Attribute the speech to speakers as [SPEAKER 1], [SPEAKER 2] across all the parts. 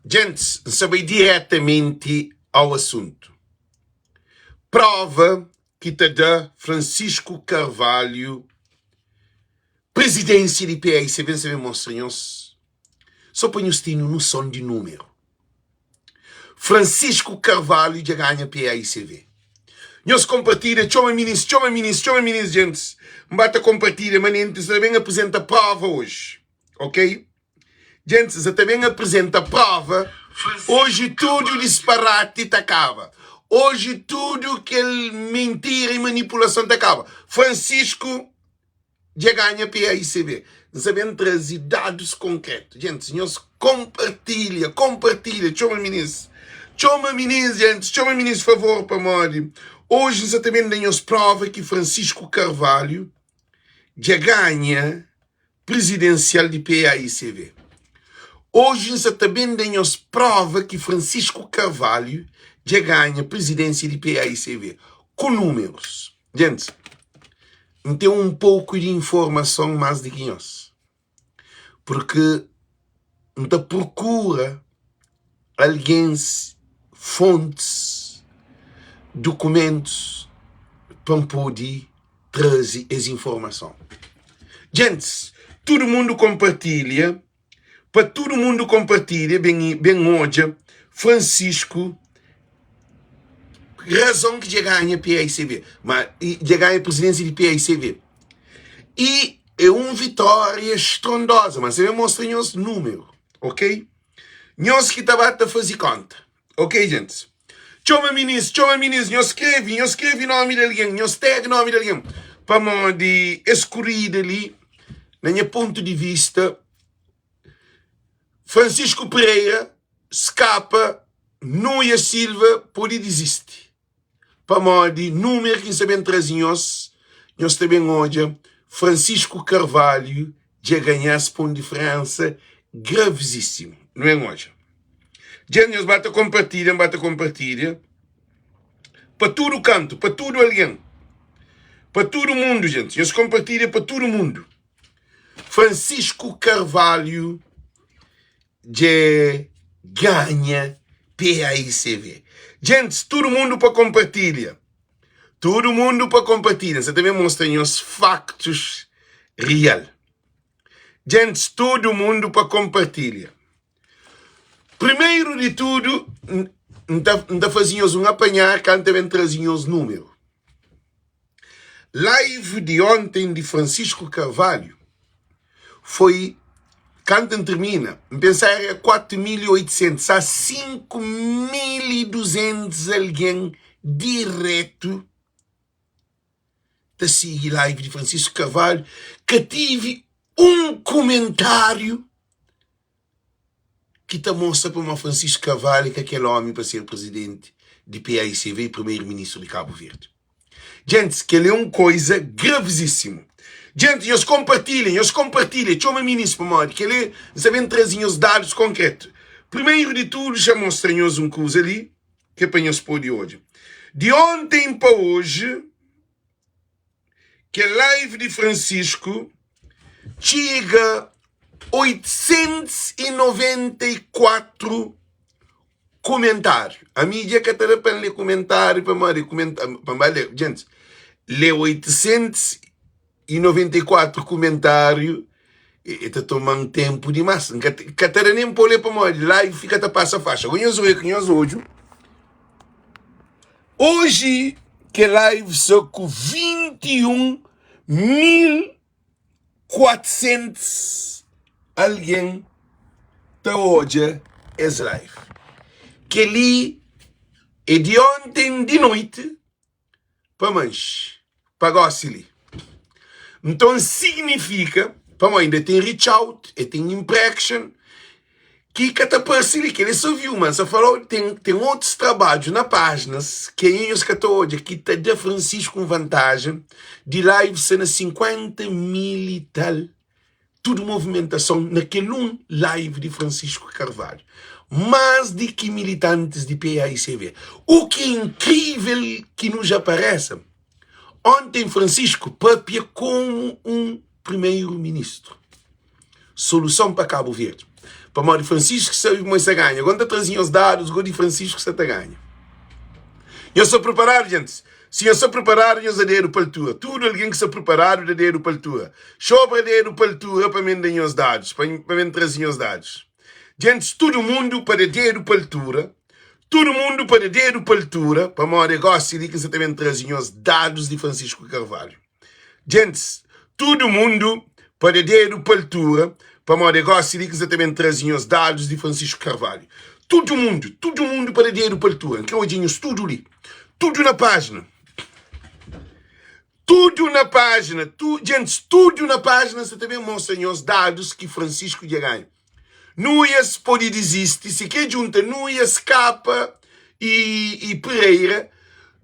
[SPEAKER 1] Djentis, N sta bai diretamenti ao asuntu. Prova ki ta da Francisco Carvalho prizidensia di PAICV, N sta ben mostra nhos, so pa nhos tene noson di numeru. Francisco Carvalho dja ganha PAICV. Nhos konpartilha, txoma minis, txoma minis, txoma minis, djentis. N ba ta konpartilha manenti, N sta ben aprizenta prova oji, ok? Djentis, N ta ben aprizenta prova oji tudu disparati ta kaba. Oji tudu kel mintira i manipulason ta kaba. Francisco dja ganha PAICB. N sta ben traze dadus konkretu. Djentis, nhos konpartilha, konpartilha, txoma minis. Txoma minis, djentis, txoma minis favor pamodi oji N sa ta ben da nhos prova ki Francisco Carvalho dja ganha Prizidensial di PAICV. Oji N sa ta ben da nhos prova ki Francisco Carvalho dja ganha Prizidensia di PAICV, ku numerus. Gentis, N ten un poku di informason mas di ki nhos, purki N ta prokura algens, fontis, dukumentus pa N pode traze es informason. Djentis, tudu mundu konpartilha, pa tudu mundu konpartilha, ben ben odja Francisco razon ki dja ganha PAICV, ma dja ganha presidência di PAICV. E é un vitória estrondosa, mas eu mostra nhos número, ok? Nhos ki ta ba ta faze konta. Ok, gentis? Txoma minis, txoma minis, nhos skrebe, nhos skrebe nomi di algen, nhos tag nomi di algen. Pamodi es kurida li, na nha pontu di vista, Francisco Pereira skapa, Nuia Silva pode dizisti. Pamodi numeru ki N sta ben traze nhos, nhos ta ben odja Francisco Carvalho dja ganha-s pa un diferensa gravizísimu. Nu ben odja. Dja nhos ba ta konpartilha, ba ta konpartilha pa tudu kantu, pa tudu algen, pa tudu mundu, jenti. Nhos konpartilha pa tudu mundu. Francisco Carvalho dje ganha PAICV. Djentis, tudu mundu pa konpartilha. Tudu mundu pa konpartilha. N sa ta ben mostra nhos faktus real. Djentis, tudu mundu pa konpartilha. Primeru di tudu, N ta, N ta faze nhos un apanhar kantu ta ben traze nhos numeru. Live di ontem di Francisco Carvalho foi kantu N termina, N pensa era 4800, sa 5200 algen diretu ta sigi live di Francisco Carvalho, ka tive un kumentáriu ki ta mostra pa ma Francisco Carvalho é ka kel omi pa ser presidenti di PAICV e primeiro ministro di Cabo Verde. Gentis, kel é un koiza gravizíssimu. Gentis, nhos konpartilha, nhos konpartilha, txoma minis pamodi kel é, N sta ben traze nhos dadus konkretu. Primeiro di tudu, xa mostra nhos un kuza li, ki é pa nhos pode odja. Di onten pa oji, Kel live di Francisco txiga 894 kumentáriu. Ami dja ka ta da pa N lé kumentáriu pamodi pa N ba lé. Gentis, lé 894 kumentáriu e ta toma-m ténpu dimás. N ka ta da nen pa lé pamodi live fika ta pasa faxi. Agora nhos odja ku nhos odju. Oji kel live sa ku 21400 algen ta odja es live. Kel-li é di onten di noiti pa manxi, pa gósi li. Nton signifika, pamodi inda ten reach out, e ten imprection, ki ka ta parse li, kel é so view, ma N sa fala-u, ten, ten otus trabadju na pájinas ki ainda nhos ka ta odja, ki ta da Francisco un vantajen di live sta na 50 mil i tal, tudu movimentason na kel un live di Francisco Carvalho, más di ki militantis di PAICV. U ki é inkrível ki nu já paresa, onten Francisco papia komu un primeiro-ministru. Soluson pa Cabo Verde. Pamodi Francisco sabe ma el sta ganha. Agora N ta traze nhos dadus go di Francisco sta ta ganha. Nhos sta preparadu, gentis? Si nhos sta preparadu, nhos da dedu pa altura. Tudu algen ki sta preparadu da dedu pa altura. Xobra dedu pa altura pa men da nhos dadus, pa men traze nhos dadus. Gentis, tudu mundu pa da dedu pa altura. Tudu mundu pa da dedu pa altura, pamodi é gosi li ki N sta ta ben traze nhos dadus di Francisco Carvalho. Gentis, tudu mundu pa da dedu pa altura, pamodi é gosi li ki N sta ta ben traze nhos dadus di Francisco Carvalho. Tudu mundu, tudu mundu pa da dedu pa altura. N kre odja nhos tudu li, tudu na pájina. Tudu na pájina, tu, gentis, tudu na pájina N sta ta ben mostra nhos dadus ki Francisco dja ganha. Nuias pode dizisti si kre djunta Nuias, Kapa i Pereira,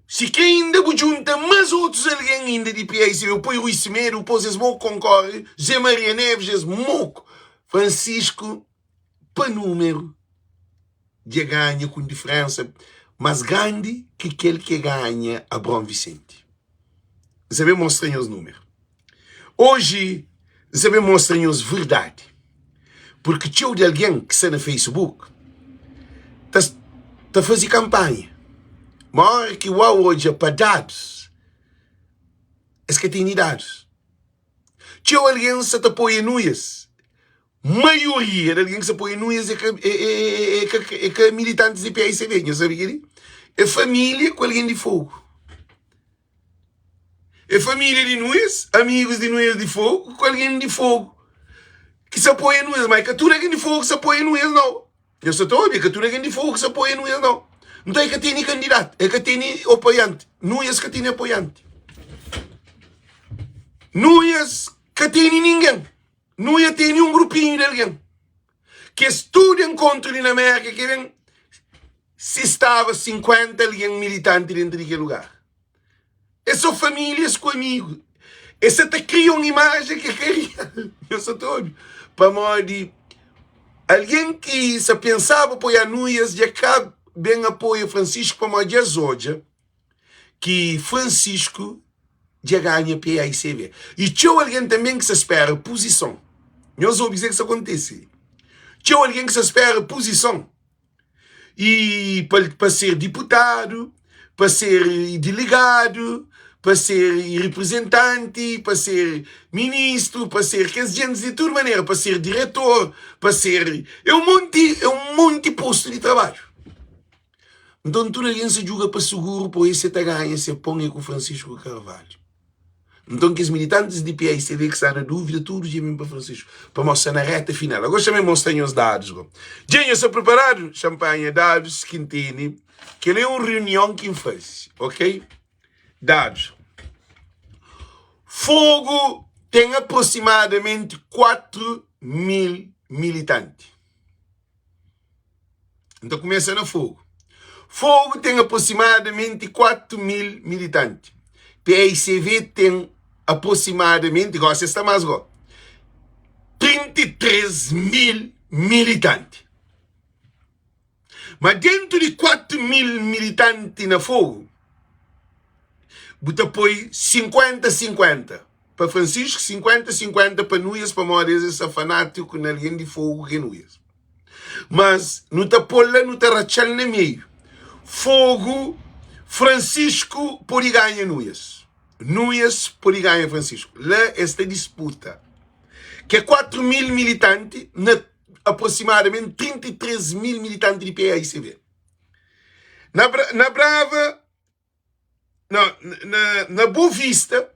[SPEAKER 1] si kre inda bu djunta mas otus algen inda di PAICB, bu poi Rui Semedo, bu pos es moku konkore, José Maria Neves, es moku. Francisco pa numeru dja ganha ku un diferensa mas grandi ki kel ki ganha Abraão Vicente. N sa ben mostra nhos numeru. Oji N sta ben mostra nhos verdadi, purki txeu di algen ki sta na Facebook ta ta faze kanpanha, ma óra ki wau odja pa dadus, es ka tene dadus. Txeu algen sta ta poi anuias, maioria di algen ki sta poi anuias é ka é ka é ka militantis di PICB, nhos sabe kel-li? É família ku algen di Fogu. É família di Nuias, amigus di Nuias di Fogu ku algen di Fogu ki sa apoia Nuias. Má é ka tudu algen di Fogu ki sa apoia Nuias, nau. Nhos sa ta obi? É ka tudu algen di Fogu ki sa apoia Nuias, nau. Nton, é ka tene kandidatu, é ka tene apoianti. Nuias ka tene apoianti. Nuias ka tene ningen. Nuia tene un grupinhu di algen. Kes tudu enkontru li na Mérka ki ben, si staba 50 algen militanti dentu di kel lugar. É só famílias ku amigu. Es sa ta kria un imajen ki é ka real. Nhos sa ta obi? Pamodi algen ki sa pensaba apoia Nuias dja ka ben apoia Francisco pamodi dja es odja ki Francisco dja ganha PAICV. I txeu algen tanben ki sa spera puzison. Nhos obi kuzê ki sa kontise. Txeu algen ki sa spera puzison i pa, pa ser diputadu, pa ser delegadu, pa ser reprezentanti, pa ser ministru, pa ser kes djentis di tudu manera, pa ser diretor, pa ser é un monti, é un monti postu di trabadju. Nton tudu algen sa djuga pa suguru pa oja se ta ganha se pon e ku Francisco Carvalho. Nton kes militantis di PAICV ki sta na duvida tudu dja ben pa Francisco pamodi sta na reta final. Agora xa ben mostra nhos dadus go. Dja nhos sta preparadu? Xampanha dadus ki N tene. Kel é un reunion ki N faze, ok? Dadus. Fogo ten aproximadamenti 4 mil militanti. N ta kumesa na Fogo. Fogo ten aproximadamenti 4 mil militanti. PICV ten aproximadamenti, gosi es sta más go, 33 mil militanti. Ma dentu di 4 mil militanti na Fogo, bu ta poi 50-50 pa Francisco, 50-50 pa Nuias, pamodi es é sa fanátiku na algen di Fogo ki é Nuias. Mas nu ta pô-l la, nu ta ratxa-l na meiu. Fogu, Francisco pode ganha Nuias. Nuias pode ganha Francisco. La es ta disputa. Ke 4 mil militanti na aproximadamenti 33 mil militanti di PAICV. Na, na Brava, na, na, na Boa Vista,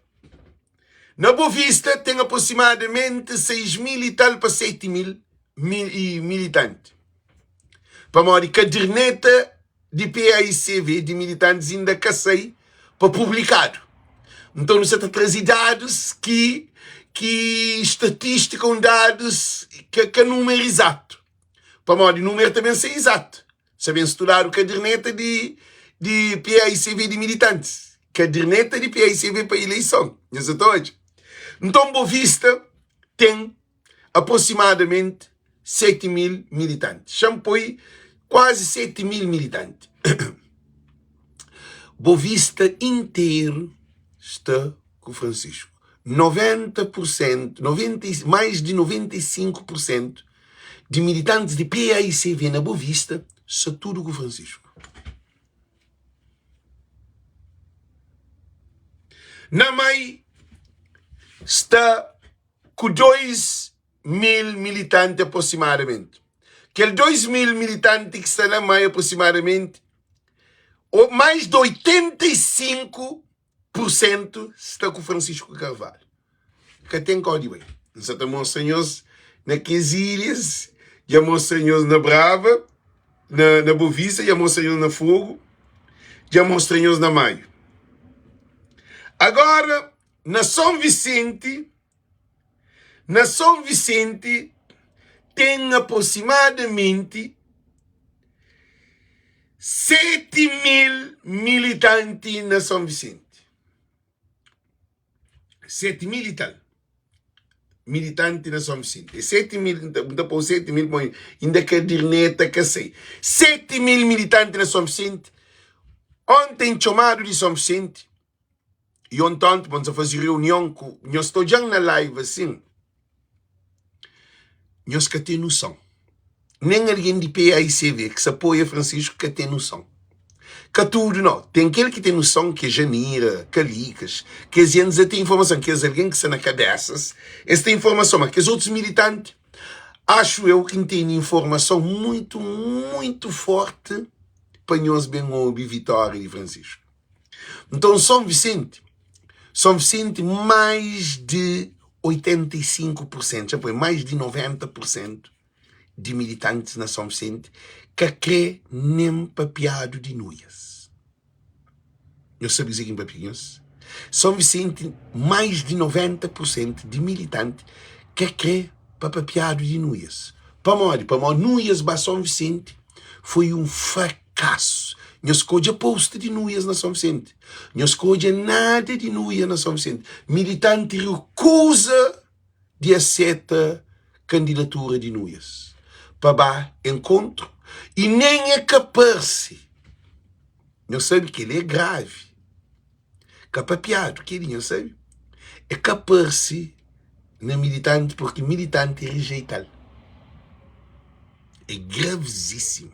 [SPEAKER 1] na Boa Vista tem aproximadamente 6 mil e tal pa 7 mil, mil e militanti. Pamodi kaderneta di PAICV di militantis inda ka sai pa publikadu. Nton nu sa ta traze dadus ki ki statistika un dadus ka ka numeru izatu. Pamodi numeru ta ben ser izatu. Sa ben studadu kaderneta di di PAICV di militantis. Kaderneta di PAICV pa ileison. Nhos sa ta odja? Nton Bovista ten aproximadamenti 7 mil militanti. Xa-m poi kuazi 7 mil militanti. Bovista interu sta ku Francisco. 90 pur sentu, 90 mais di 95 pur sentu. di militantis di PAICV na Bovista sta tudu ku Francisco. Na Mai sta ku 2 mil militanti aproximadamenti. Kel 2 mil militanti ki sta na Mai aproximadamenti, mais di 85 pursentu sta ku Francisco Carvalho. Ka ten kau di bai. N sa ta mostra nhos na kes ilhas, dja mostra nhos na Brava, na, na Bovista, dja mostra nhos na Fogo, dja mostra nhos na Maio. Agora, na São Vicente, na São Vicente ten aproximadamenti 7 mil militanti na São Vicente. 7 mil e tal militanti na São Vicente. É 7 mil, N ta pô 7 mil, pô, inda kaderneta ka sai. 7 mil militanti na São Vicente. Ontem txomadu di São Vicente, E ontonte bon sa faze reunion ku nhos ta odjan na live asin nhos ka ten noson nen algen di PAICV ki sa apoia Francisco ka ten noson ka tudu no ten kel ki ten noson ki é Janira Kalikas kes jentis a ten informason kes algen ki sta na kabesas es ten informason ma kes otus militanti axu eu ki N tene informason muitu muitu forti pa nhos ben obi vitória di Francisco. Nton Son Visenti, Son Visenti mais di 85 pur sentu, dja poi mais di 90 pur sentu di militantis na Son Visenti ka kre nen papiadu di Nuias. Nhos sabe kuzê ki N papia ku nhos? Son Visenti mais di 90 pur sentu di militanti ka kre pa papiadu di Nuias. Pamodi? Pamodi Nuias ba Son Visenti foi un frakasu. Nhos ka odja post di Nuias na Son Visenti. Nhos ka odja nada di Nuia na Son Visenti. Militanti rekuza di aseta kandidatura di Nuias pa ba enkontru i nen e ka parse. Nhos sabe kel-li é gravi. Ka papiadu kel-li, nhos sabe. E ka parse na militanti porque militanti rejeita-l. É gravizíssimo.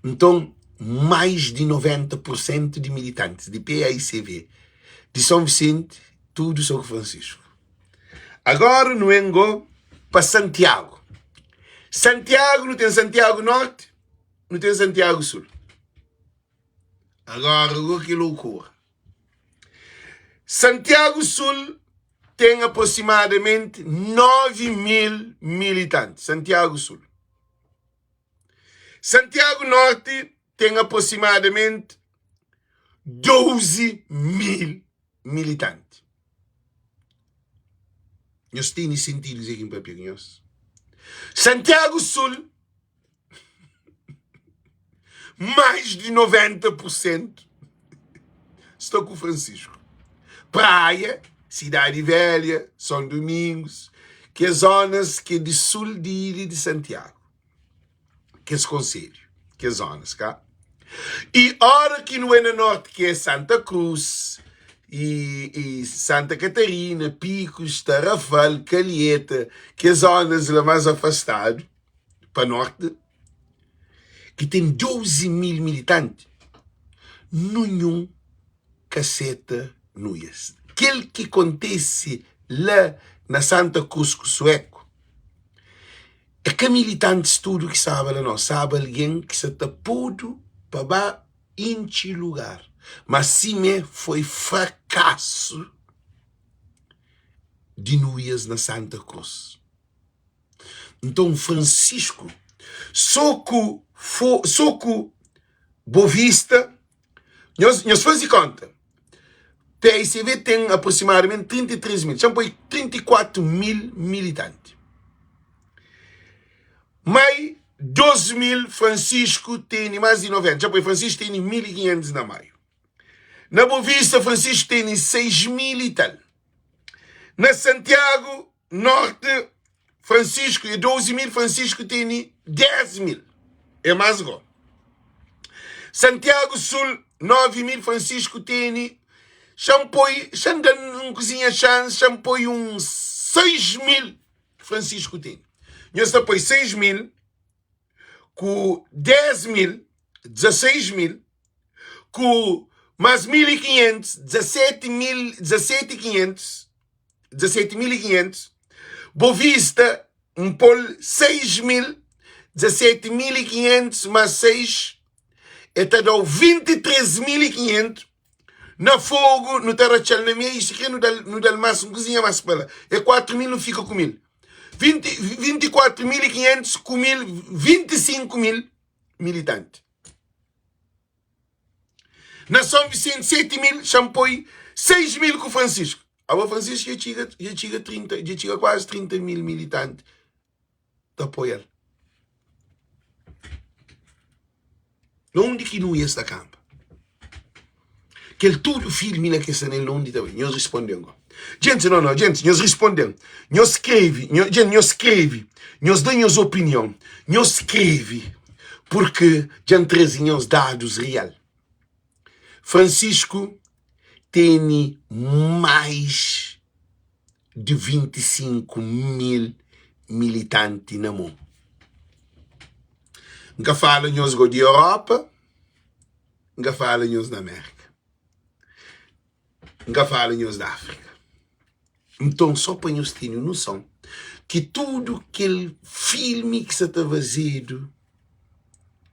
[SPEAKER 1] Nton, mais di 90 por sentu di militantis di PAICV di São Vicente, tudu São Francisco. Agora nu engo pa Santiago. Santiago, nu ten Santiago Norte, nu ten Santiago Sul. Agora, go ki loucura. Santiago Sul ten aproximadamenti 9 mil militanti. Santiago Sul. Santiago Norte ten aproximadamenti 12 mil militanti. Nhos tene sentidu kuzê ki N papia ku nhos? Santiago Sul Mais di 90 pur sentu sta ku Francisco. Praia, Sidadi Velha, São Domingos, kes zonas ki é di sul di ilha di Santiago. Kes konselhu, kes zonas ka. I ora ki nu é na norti ki é Santa Cruz, i, i Santa Catarina, Picos, Tarrafal, Calheta, kes zonas la más afastadu, pa norte ki ten 12 mil militanti nunhun ka seta nuias kel ki kontese la na Santa Cruz ku Sueku é ka militantis tudu ki staba la no staba algen ki sa ta podu pa ba intxi lugar ma sime foi frakasu di nuias na Santa Cruz. Nton Francisco so ku fo so ku Bovista nhos nhos faze konta PICV ten aproximadamenti 33 mil txan poi 34 mil militanti mai 2 mil Francisco tene mas di 90 txan poi Francisco tene 1500 na maio na Bovista Francisco tene 6 mil e tal na Santiago Norte Francisco é 12 mil, Francisco tene 10 mil. É mais go. Santiago Sul, 9 mil, Francisco tene. Xa poi, xa da um cozinha chance, xa poi um 6 mil, Francisco tene. Nhos ta poi 6 mil. Ku 10 mil, 16 mil, ku más 1500, 17 mil, 17 500, 17.500, Bovista N pô-l 6.000, 17.500 más 6, e ta da-u 23.500. Na Fogu nu ta ratxa-l na meiu, si kre nu da-l nu da-l más un kuzinha más pa la, é 4.000 nu fika ku mil. 20, 24.500 ku mil, 25.000 militanti. Na São Vicente, 7 mil, Xampoi, 6 mil ku Francisco. Abo Francisco dja txiga, dja txiga 30, dja txiga quase 30 mil militanti ta apoia-l. Na undi ki nu ia sta kanpa? Kel tudu filmi la ke sta nel na undi ta bai? Nhos risponde-m go. Djentis, no, no, djentis, nhos risponde-m. Nhos skrebe, nho, djent, nhos skrebe, nhos da nhos opinion, nhos skrebe, purke dja N traze nhos dadus real. Francisco tene mais di 25 mil militanti na mon. N ka fala nhos go di Europa, N ka fala nhos na Amérika. N ka fala nhos di Áfrika. Nton, só pa nhos tene noson ki tudu kel filmi ki sa ta fazedu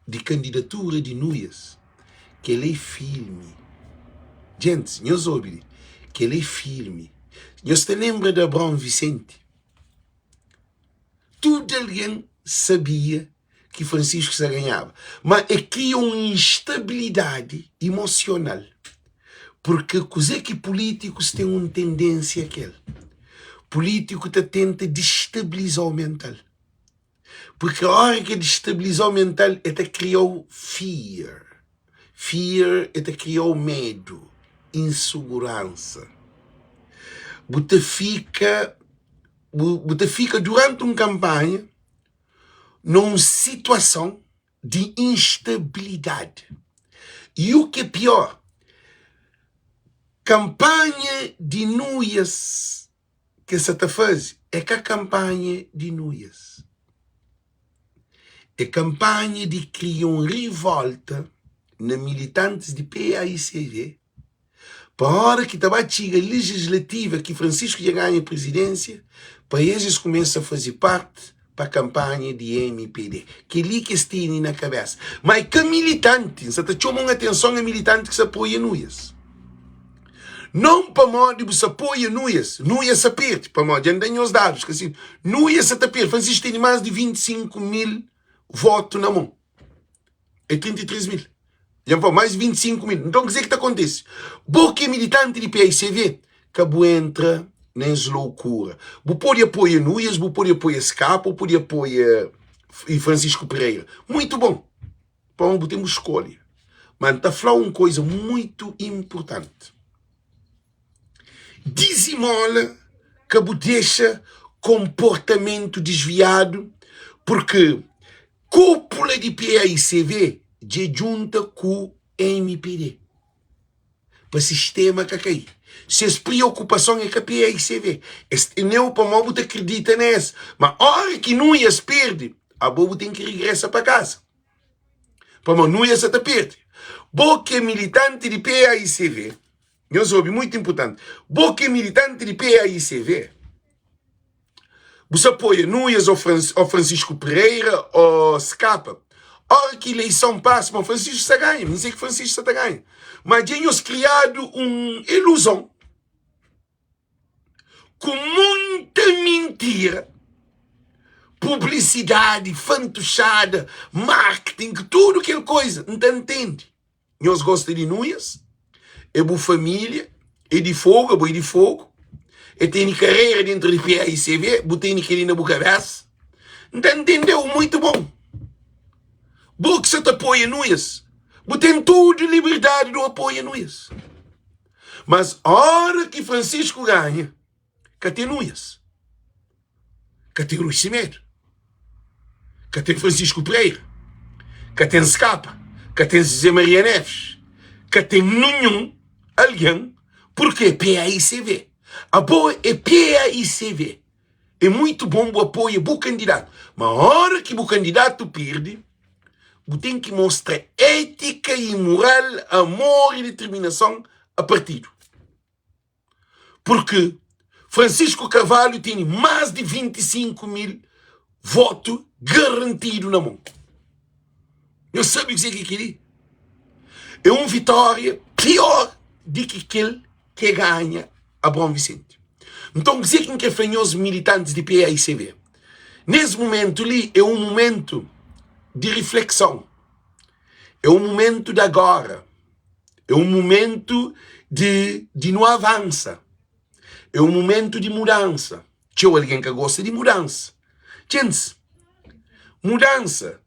[SPEAKER 1] di kandidatura di Nuias, kel-la é filmi. Djentis, nhos obi li, kel-la é filmi. Nhos ta lenbra di Abraon Visenti? Tudu algen sabia ki Francisco sa ganhaba, ma e kria un instabilidadi emosional, purke kuze ki pulitikus ten un tendensia kel, pulitiku ta tenta distabiliza-u mental, purke ora ki e distabiliza-u mental e ta kria-u fear, fear e ta kria-u medu, insuguransa, bu ta fika bu ta fika duranti un kanpanha. na un situason di instabilidadi. I u ki é pior, kanpanha di nuias ki es sa ta faze é ka kanpanha di nuias, é kanpanha di kria un rivolta na militantis di PAICV Pa ora ki ta ba txiga legislativa ki Francisco dja ganha presidência, pa es es kumesa faze parte pa kampanha di mpd. Kel-li ki es tene na kabesa. Ma é ka militanti, N sa ta txoma un atenson a militanti ki sa apoia Nuias. Non pamodi bu sa apoia Nuias, Nuias sa perde, pamodi dja N da nhos dadus, ka si Nuias sa ta perde, Francisco tene mas di 25 mil votu na mon. É 33 mil. Dja N fla, mais 25 mil. Nton, kuzê ki ta kontise? Bo ki é militanti di PAICV, ka bu entra na es loukura. Bu pode apoia Nuias, bu pode apoia SK, bu pode apoia Francisco Pereira. Muitu bon, pamodi bu ten bu skolha. Ma N ta fla-u un koza muitu inpurtanti. Dizimola, ka bu dexa konportamentu disviadu, purki Kúpula di PAICV dja djunta ku mpd pa sistema ka kai. Ses priokupason é ka PAICV. Es teneu pamó bu ta kridita na es. Ma óra ki Nuias perde, abo bu ten ki rigresa pa kaza. Pamó Nuias sa ta perde. Bo ki é militanti di PAICV, nhos obi, muitu inpurtanti, bo ki é militanti di PAICV, Bu sa apoia Nuias ou Francisco Pereira ou Scapa? Ora ki ileison pasa, ma Francisco sa ganha, mi sei ki Francisco sa ta ganha. Ma dja nhos kriadu un iluzon ku munta mintira, publisidadi fantuxada, marketing, tudu kel koisa, N ta ntende. Nhos gosta di Nuias, é bu família, é di Fogo, abo é di Fogo, é tene carreira dentro di PAICV, bu tene kel-li na bu cabeça. N ta ntendeu muito bom. Bo ki sa ta apoia Nuias, bu ten tudu liberdadi di apoia Nuias. Mas ora ki Francisco ganha, Ka ten Nuias, ka ten Rui Semedo, ka ten Francisco Pereira, ka ten Scapa, ka ten Zé Maria Neves, ka ten ninhun algen, purke PAICV. Abo é PAICV. É muitu bon bu apoia bu kandidatu, ma ora ki bu kandidatu pirdi. Bu ten ki mostra étika i mural, amor i determinason a partidu. Purki Francisco Carvalho tene más di 25 mil votu garantidu na mon. Nhos sabe kuzê ki é kel-li? É un vitória pior di ki kel ki e ganha Abraão Vicente. Nton, kuzê ki N krê fla nhos militantis di PAICV? Nes mumentu li é un mumentu di riflekson, é un mumentu di agora, é un mumentu di di nu avansa, é un mumentu di mudansa. Txeu algen ka gosta di mudansa. Djentis, mudansa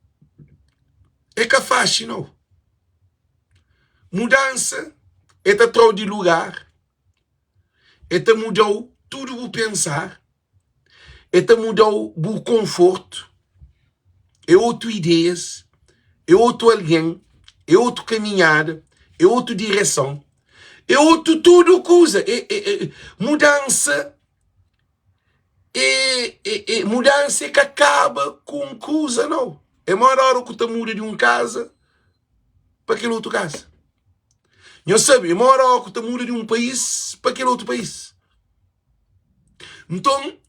[SPEAKER 1] é ka faxi nau. Mudansa é ta tra-u di lugar, é ta muda-u tudu bu pensar, é ta muda-u bu konfortu, é otu ideias, é otu algen, é otu kaminhada, é otu direson, é otu tudu kuza. É, é, é, mudansa é, é, é, mudansa é ka kaba ku un kuza, nau. É mora ora ku ta muda di un kaza pa kel otu kaza. Nhos sabe, é mora ora ku ta muda di un país pa kel otu país. Nton,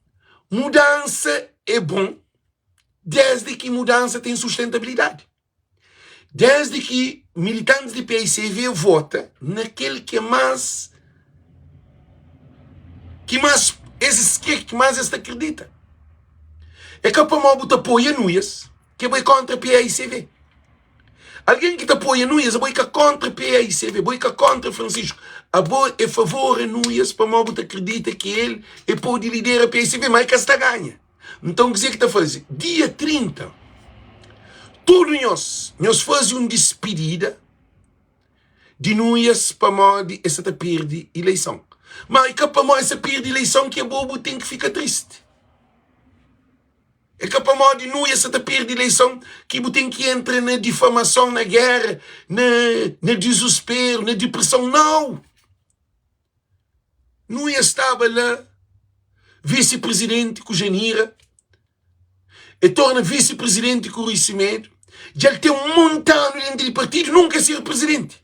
[SPEAKER 1] mudansa é bon desdi ki mudansa ten sustentabilidadi. Desdi ki militantis di PICV vota na kel ki é más ki más es kre, ki más es ta kridita. É ka pamodi bu ta apoia Nuias ki bo é kontra PAICV. Algen ki ta apoia Nuias, abo é ka kontra PAICV, bo é ka kontra Francisco. Abo é favor a Nuias pamodi bu ta kridita ki el é pode lidera PAICV, ma el ka sta ganha. Nton kuzê ki ta faze? Dia 30, tudu nhos, nhos faze un dispidida di Nuias pamodi el sta ta perde ileison. Má é ka pamodi el sta perde ileison ki abo bu ten ki fika tristi. É ka pamodi Nuia sta ta perde ileison ki bu ten ki entra na difamason, na géra, na, na dizusperu, na dipreson. Nau! Nuia staba la visi-prizidenti ku Janira, e torna visi-prizidenti ku Rui Semedo. Dja el ten monti anu dentru di partidu, nunka el ser prizidenti.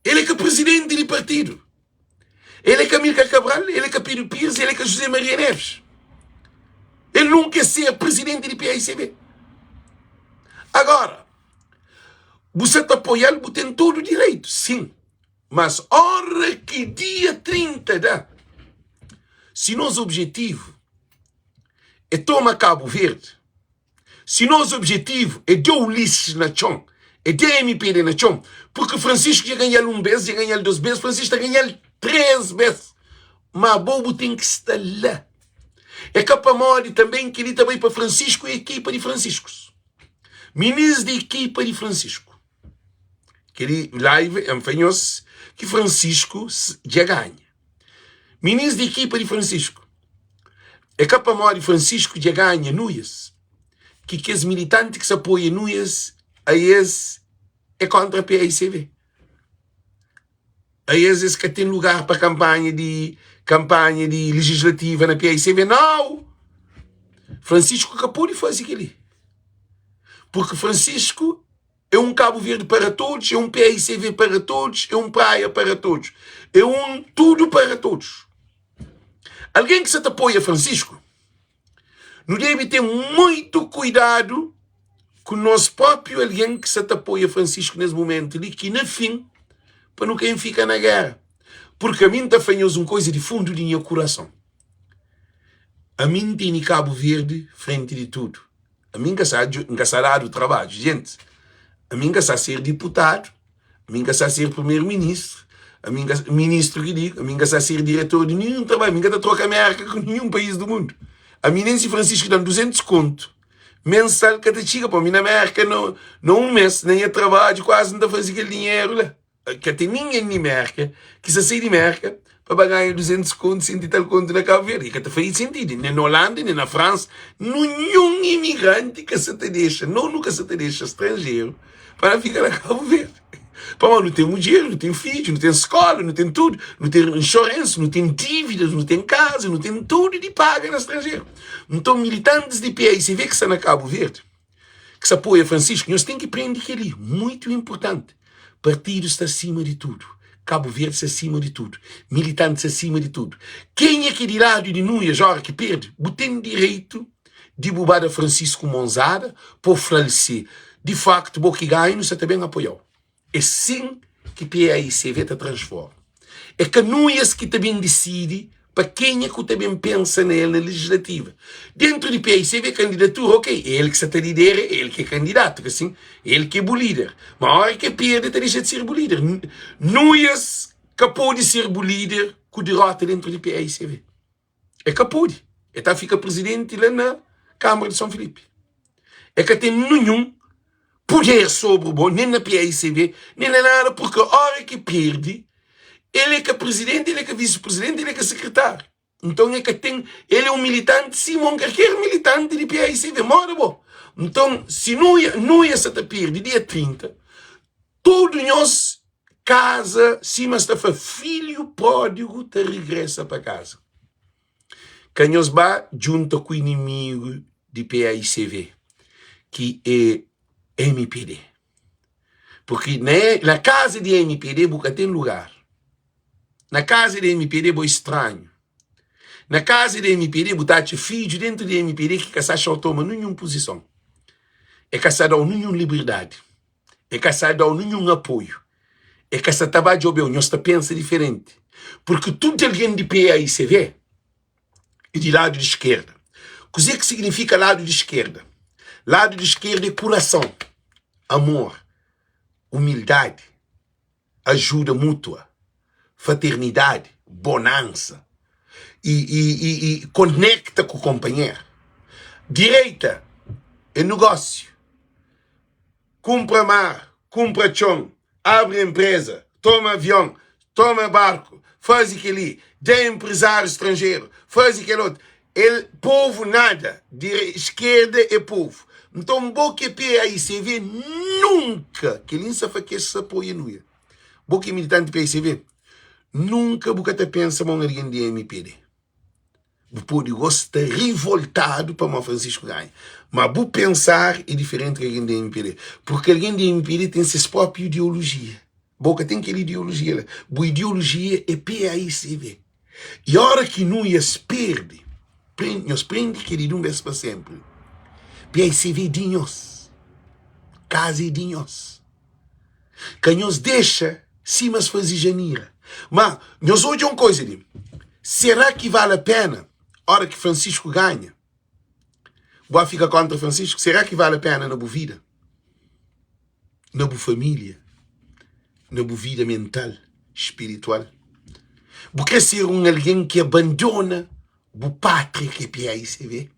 [SPEAKER 1] El é ka prizidenti di partidu. El é ka Amílcar Cabral, el é ka Pedro Pires, el é ka José Maria Neves. El nunka é ser prizidenti di PAICB. Agora, bu sa ta apoia-l, bu ten tudu direitu, sin. Mas ora ki dia 30 da, si nos objetivu é toma Kabu Verdi, Si nos objetivu é da Ulisses na txon, é da MPD na txon, purki Francisco dja ganha-l un bes, dja ganha-l dos bes, Francisco ta ganha-l tres bes. Ma abo bu ten ki sta la. É ka pamodi tanben kel-li ta bai pa Francisco e ekipa di Franciscos. Minis di ekipa di Francisco. Kel-li live N fla nhos ki Francisco dja ganha. Minis di ekipa di Francisco. É ka pamodi Francisco dja ganha Nuias ki kes militanti ki sa apoia Nuias a es é kontra PAICV. A es es ka ten lugar pa kanpanha di kanpanha di legislativa na PAICV. Nau! Francisco ka pode faze kel-li. Porque Francisco É um Cabo Verde para todos, é um PAICV para todos, é um Praia para todos, é um tudo para todos. Alguém que se te apoia Francisco, não deve ter muito cuidado com nós próprio alguém que se te apoia Francisco nesse momento ali, que na fim, para não quem fica na guerra. Porque a mim tá fanhoso uma coisa de fundo de meu coração. A mim tem Cabo Verde frente de tudo. Ami N ka sa N ka sa dadu trabadju Gentis, ami N ka sa ser diputadu Ami N ka sa ser primeru-ministru Ami N ka ministru ki digu Ami N ka sa ser diretor di ninhun trabadju Ami N ka ta troka Mérka ku ninhun país di mundu Ami nen si Francisco da-m 200 kontu mensal ka ta txiga pa mi na Mérka na na un mês na nha trabadju kuazi N ta faze kel dinheru la. Ka ten ningen di Merka ki sa sai di Merka pa ba ganha 200 kontu, 100 i tal kontu na Kabu Verdi. Ka ta faze sentidu, nen na Holanda, nen na Fransa, ninhun imigranti ka sa ta dexa, no nu ka sa ta dexa stranjeru pa ba fika na Kabu Verdi. Pamodi nu ten mudjer, nu ten fidju, nu ten skola, nu ten tudu, nu ten insurance, nu ten dívidas, nu ten kaza, nu ten tudu di paga na stranjeru. Nton militantis di PAICV ki sta na Kabu Verdi. ki sta apoia Francisco, nhos ten ki prende kel-li, muitu inpurtanti. Partidu sta sima di tudu, Kabu Verdi sta sima di tudu, militanti sta sima di tudu. Kenha ki di ladu di Nuias ora ki perde, bu ten direitu di bu ba da Francisco monzada pa bu fla-l si di faktu bo ki ganha, nu sta ta ben apoia-u. É sin ki PAICV ta transforma. É ka Nuias ki ta ben disidi pa kenha ku ta ben pensa na el na legislativa. Dentru di PAICV kandidatura ok, é el ki sa ta lidera, é el ki é kandidatu, ka sin? É el ki é bu lider. Ma ora ki el perde, el ta dexa di ser bu lider. Nuias ka pode ser bu lider ku derota dentru di PAICV. É ka pode. É ta fika presidenti la na Câmara de São Filipe. É ka ten ninhun puder sobri bo, nen na PAICV, nen na nada, porque ora ki perde, el é ka presidenti, el é ka vice-presidenti, el é ka sekretáriu. Nton é ka ten, el é un militanti sima un kalker militanti di PAICV, moda bo. Nton, si Nuia, Nuia sa ta perde dia 30, Tudu nhos kaza sima sta fla filho pródigo ta regresa pa kaza. Ka nhos ba djunta ku inimigu di PAICV ki é mpd. Porque na, na kaza di mpd bu ka ten lugar. Na kaza di mpd bo é stranhu. Na kaza di mpd bu ta atxa fidju dentu di mpd ki ka sa xa-u toma ninhun puzison. E ka sa da-u ninhun liberdadi. E ka sa da-u ninhun apoiu. E ka sa ta ba djobe-u. Nhos ta pensa diferenti. Purki tudu algen di PAICV e di ladu di skerda. Kuzê ki signifika ladu di skerda? Ladu di skerda é kurason, amor, umildadi, ajuda mútua, fraternidadi, bonansa i, i, i, i konekta ku konpanheru. Direita é nogósiu, kunpra mar, kunpra txon, abri enpreza, toma avion, toma barku, faze kel-li, da enprezáriu stranjeru, faze kel otu. El povu nada, dire, eskerda é povu. Nton bo ki é PAICV nunka, kel-li N sa fla kes sa apoia Nuia, bo ki é militanti PAICV, nunka bu ka ta pensa ma un algen di mpd. Bu pode gosta rivoltadu pamodi Francisco ganha, ma bu pensar é diferenti ki algen di mpd, purki algen di mpd ten ses propi ideolojia. Bo ka ten kel ideolojia la. Bu ideolojia é PAICV. I ora ki Nuias perde, nhos prende kel-li di un bês pa sénpri, PAICV é di nhos, kaza é di nhos. Ka nhos dexa sima es faze Janira. Má, nhos odja un koza li, será ki vale a péna ora ki Francisco ganha, bu ba fika kóntra Francisco? Será ki vale a péna na bu vida? na bu família, na bu vida mental, spiritual. Bu krê ser un algen ki abandona bu pátria ki é PAICV?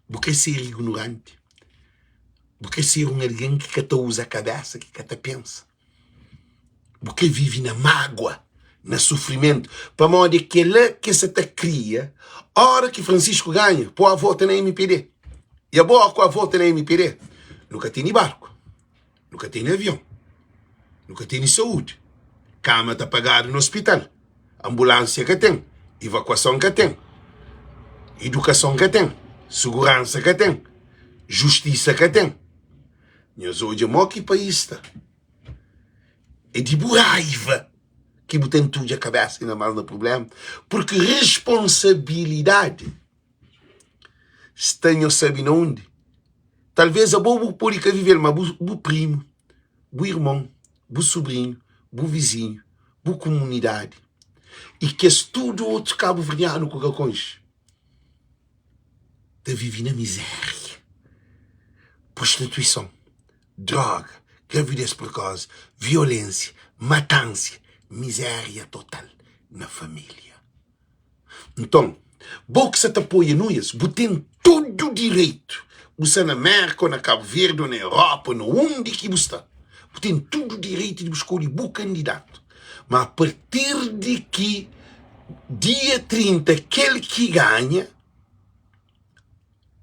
[SPEAKER 1] Bu krê ser ignoranti? Bu krê ser un algen ki ka ta uza kabésa, ki ka ta pensa? Bu krê vive na mágua, na sufrimentu? Pamodi é kel-la ki es sa ta kria. Óra ki Francisco ganha, pô a vota na mpd. I abo ku a vota na mpd, nu ka tene barku, nu ka tene avion, nu ka tene saúdi, kama ta pagadu na ospital, anbulánsia ka ten, ivakuason ka ten, idukason ka ten, suguransa ka ten, justisa ka ten. Nhos odja mo ki país sta. É di bu raiva ki bu ta entudja kabesa inda más na prublema, purki responsabilidadi sta nhos sabe na undi. Talvês abo bu pode ka vive-l, ma bu, bu primu, bu irmon, bu subrinhu, bu vizinhu, bu kumunidadi i kes tudu otus kabuverdianu ku ka konxe ta vive na mizéria, prostituison, droga, gravidez prekosi, violensia, matansia, mizéria total na família. Nton, bo ki sa ta apoia Nuias, bu ten tudu direitu. Bu sta na Mérka, ô na Kabu Verdi, ô na Europa, na undi ki bu sta, bu ten tudu direitu di bu skolhe bu kandidatu. Ma a partir di ki dia 30 kel ki ganha,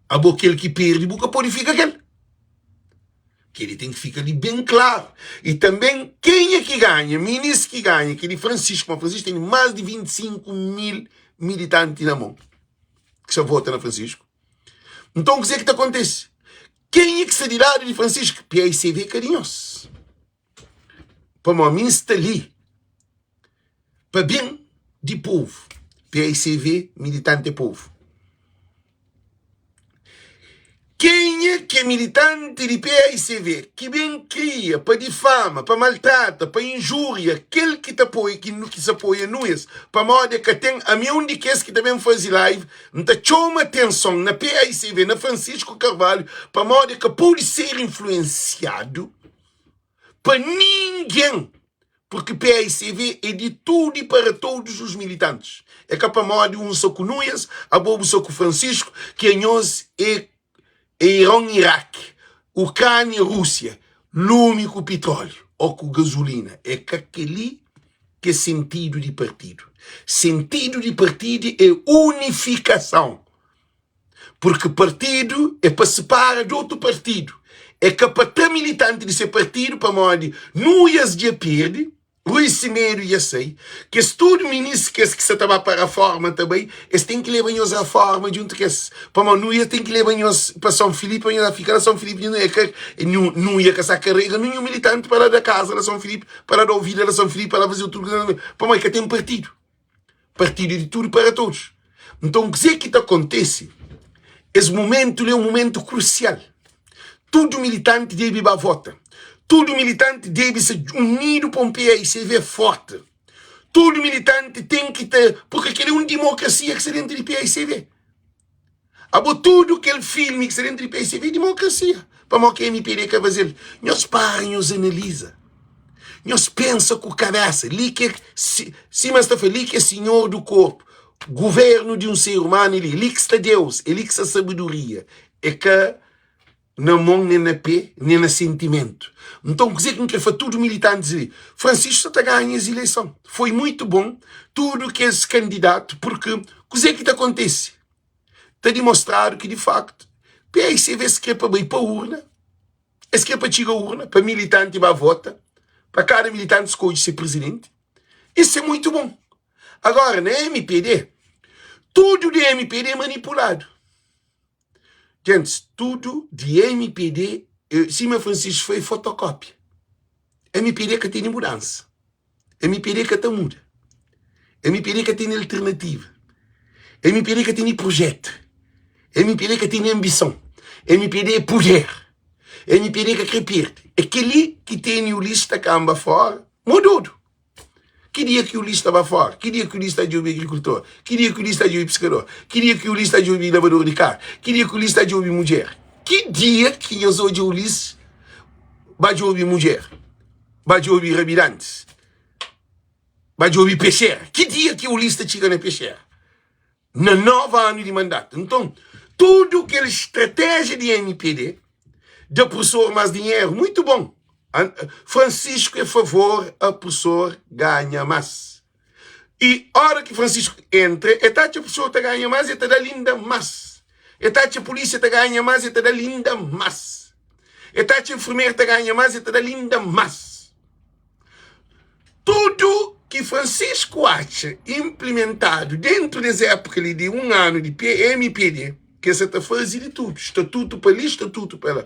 [SPEAKER 1] abo kel ki perde bu ka pode fika kel. Kel-li ten ki fika li ben klaru. I tanben kenha ki ganha, minis ki ganha, kel-li Francisco, ma Francisco tene más di 25 mil militanti na mon ki sa vota na Francisco. Nton kuzê ki ta kontise? Kenha ki sta di ladu di Francisco? PAICV ka di nhos. Pamodi mi N sta li pa ben di povu. PAICV, militanti é povu. Kenha ki é militanti di paicv ki ben kria pa difama, pa maltrata, pa injúria kel ki ta poi, ki ki sa apoia Nunes pamodi e ka ten, ami é un di kes ki ta ben fazi live, N ta txoma atenson na paicv, na Francisco Carvalho, pamodi e ka podi ser influensiadu pa ningen. Porque paicv é di tudo e para todos os militantes. É ka pamodi un sa ku Nunes, abo bu sa ku Francisco, ki anhos é é Iron Iraque, Ucrânia Rússia, lumi ku petróleo ou ku gasolina. É ka keli ki é sentido di partido. Sentido di partido é unificação. Porque partido é pa separa di otu partido, é ka pa tra militanti di se partido pamodi Nuias dja perde, Rui Semedo dja sai, kes tudu minis kes ki sa ta ba pa raforma ta bai, es ten ki leba nhos raforma djuntu kes, pamodi Nuias ten ki leba nhos pa São Filipe pa nhos fika na São Filipe, nhos é ka Nuia ka sa karega ninhun militanti pa la da kaza na São Filipe, pa la da vida na São Filipe, pa la faze tudu pamodi ka ten partido. Partido é di tudu para todos. Nton, kuzê ki ta kontise? Es momentu li é un momentu krusial. Tudu militanti debe ba vota. Tudu militanti debe sta unidu pa un PAICV forti. Tudu militanti ten ki ta. Purki kel-li é un dimokrasia ki sta déntu di PAICV. Abo tudu kel filmi ki sta dentu di PSB é dimokrasia. Pamodi ki MPD ka fazel? Nhos para nhos analiza. Nhos pensa ku kabesa. Li ki é, sima es ta fla, li ki é sinhor du korpu. Guvernu di un ser umanu é li. Li ki sta Deus, é li ki sta sabedoria. É ka na mon, nen na pé, nen na sentimentu. Nton, kuzê ki N krê fla tudu militantis li? Francisco sa ta ganha es ileison. Foi muitu bon tudu kes kandidatu, purki kuzê ki ta kontise? Ta dimostradu ki, di faktu, PAICV es krê pa bai pa urna, es krê pa txiga urna, pa militanti ba vota, pa kada militanti skodje se prizidenti. Isu é muitu bon. Agora, na MPD, tudu di MPD é manipuladu. Gentis, tudu di mpd, sima Francisco fla, é fotokópia. Mpd ka tene mudansa. Mpd ka ta muda. Mpd ka tene alternativa. Mpd ka tene projetu. Mpd ka tene anbison. Mpd é puder. Mpd ka kre perde. É kel-li ki tene Ulisses ta kanba fóra, mododu. Ki dia ki Ulisses ta ba fora? Ki dia ki Ulisses ta djobe agrikultor? Ki dia ki Ulisses ta djobe piskador? Ki dia ki Ulisses ta djobe labador di karu? Ki dia ki Ulisses ta djobe mudjer? Ki dia ki nhos odja Ulisses ba djobe mudjer? Ba djobe rabidantis? Ba djobe pexera? Ki dia ki Ulisses ta txiga na pexera? Na 9 anu di mandatu. Nton, tudu kel stratéjia di mpd da pursor más dinheru, muitu bon. Francisco é favor a pursor ganha más. I ora ki Francisco entra, el ta atxa pursor ta ganha más, el ta da-l inda más. El ta atxa pulísia ta ganha más, el ta da-l inda más. El ta atxa enfermeru ta ganha más, el ta da-l inda más. Tudu ki Francisco atxa inplimentadu dentu des épuka li di un anu di mpd, ki es sa ta faze di tudu, statutu pa li, statutu pa la,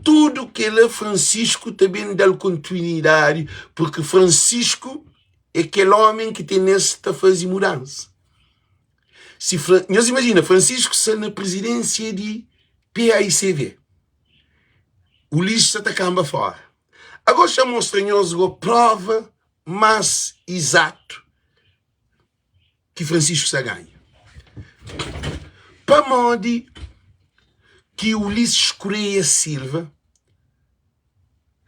[SPEAKER 1] tudu kela Francisco ta ben da-l kontinuidadi, purki Francisco é kel ómi ki ten es ta faze mudansa. Si Fra, nhos imajina, Francisco sta na prizidénsia di paicv, Ulisses sa ta kanba fóra. Agó xa mostra nhos go prova más izatu ki Francisco sta ganha. Pamodi ki Ulisses Correia Silva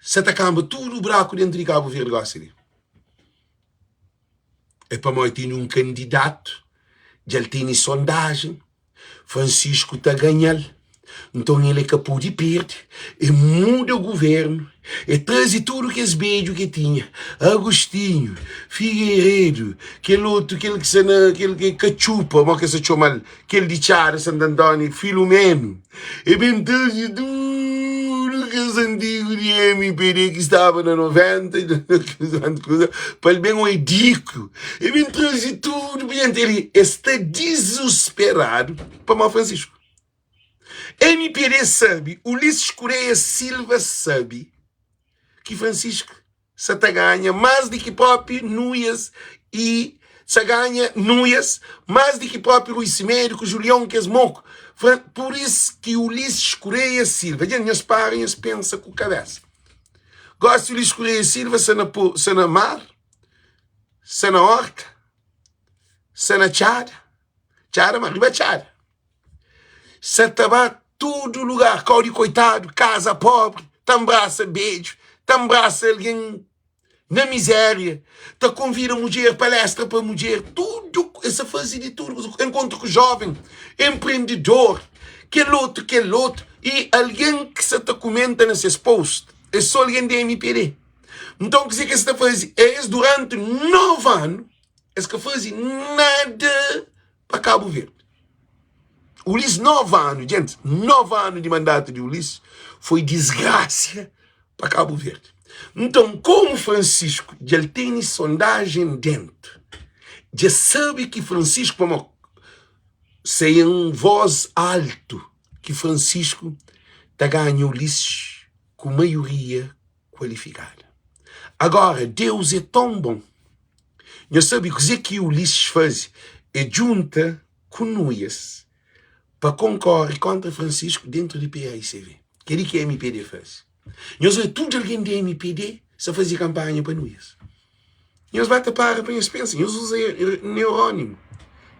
[SPEAKER 1] sa ta kanba tudu braku dentu di Kabu Verdi gosi li? É pamodi tene un kandidatu, dja el tene sondajen, Francisco ta ganha-l, nton el é ka pode perde, e muda guvernu, e traze tudu kes bedju ki tinha, Agostinho, Figueiredo, kel otu, kel ki sta na, kel ki Katxupa, mo ke sa txoma-l, kel di Txada, Santo António, Filomeno, e ben traze tudu kes antigu di mpd ki staba na 90 i na kuza, pa el ben oi Diku, e ben traze tudu, el sta dizusperadu pamodi Francisco. MPD sabe, Ulisses Correia Silva sabe ki Francisco sa ta ganha más di ki própi Nuias i sa ganha Nuias más di ki própi Rui Semedo ku Julião kes moku. Pur is ki Ulisses Correia Silva, dja nhos para nhos pensa ku kabesa. Gosi Ulisses Correia Silva sa na sa na mar, sa na horta, sa na txada, txada ma riba txada. Sa ta ba tudu lugar, kau di koitadu, kaza pobri, ta nbrasa bedju, ta nbrasa algen na mizéria, ta konvida mudjer, palestra pa mudjer, tudu, es ta faze di tudu, enkontru ku jóven, enprendidor, kel otu, kel otu, i algen ki sa ta kumenta na ses post é sô algen di mpd. Nton, kuzê ki es ta faze? Es duranti 9 anu, es ka faze nada pa Kabu Verdi. Ulis 9 anu, djenti, 9 anu di mandatu di Ulis foi disgrasia pa Kabu Verdi. Nton, komu Francisco dja el tene sondajen dentu, dja sabe ki Francisco, pamo sai en voz altu ki Francisco ta ganha Ulisses ku maioria kualifikada. Agora, Deus é ton bon. Nhos sabe kuzê ki Ulisses faze? E djunta ku Nuias pa konkore kontra Francisco dentru di PAICV. Kel-li ki mpd faze. Nhos odja tudu algen di mpd sta faze kanpanha pa Nuias. Nhos ba ta para pa nhos pensa, nhos uza neurónio,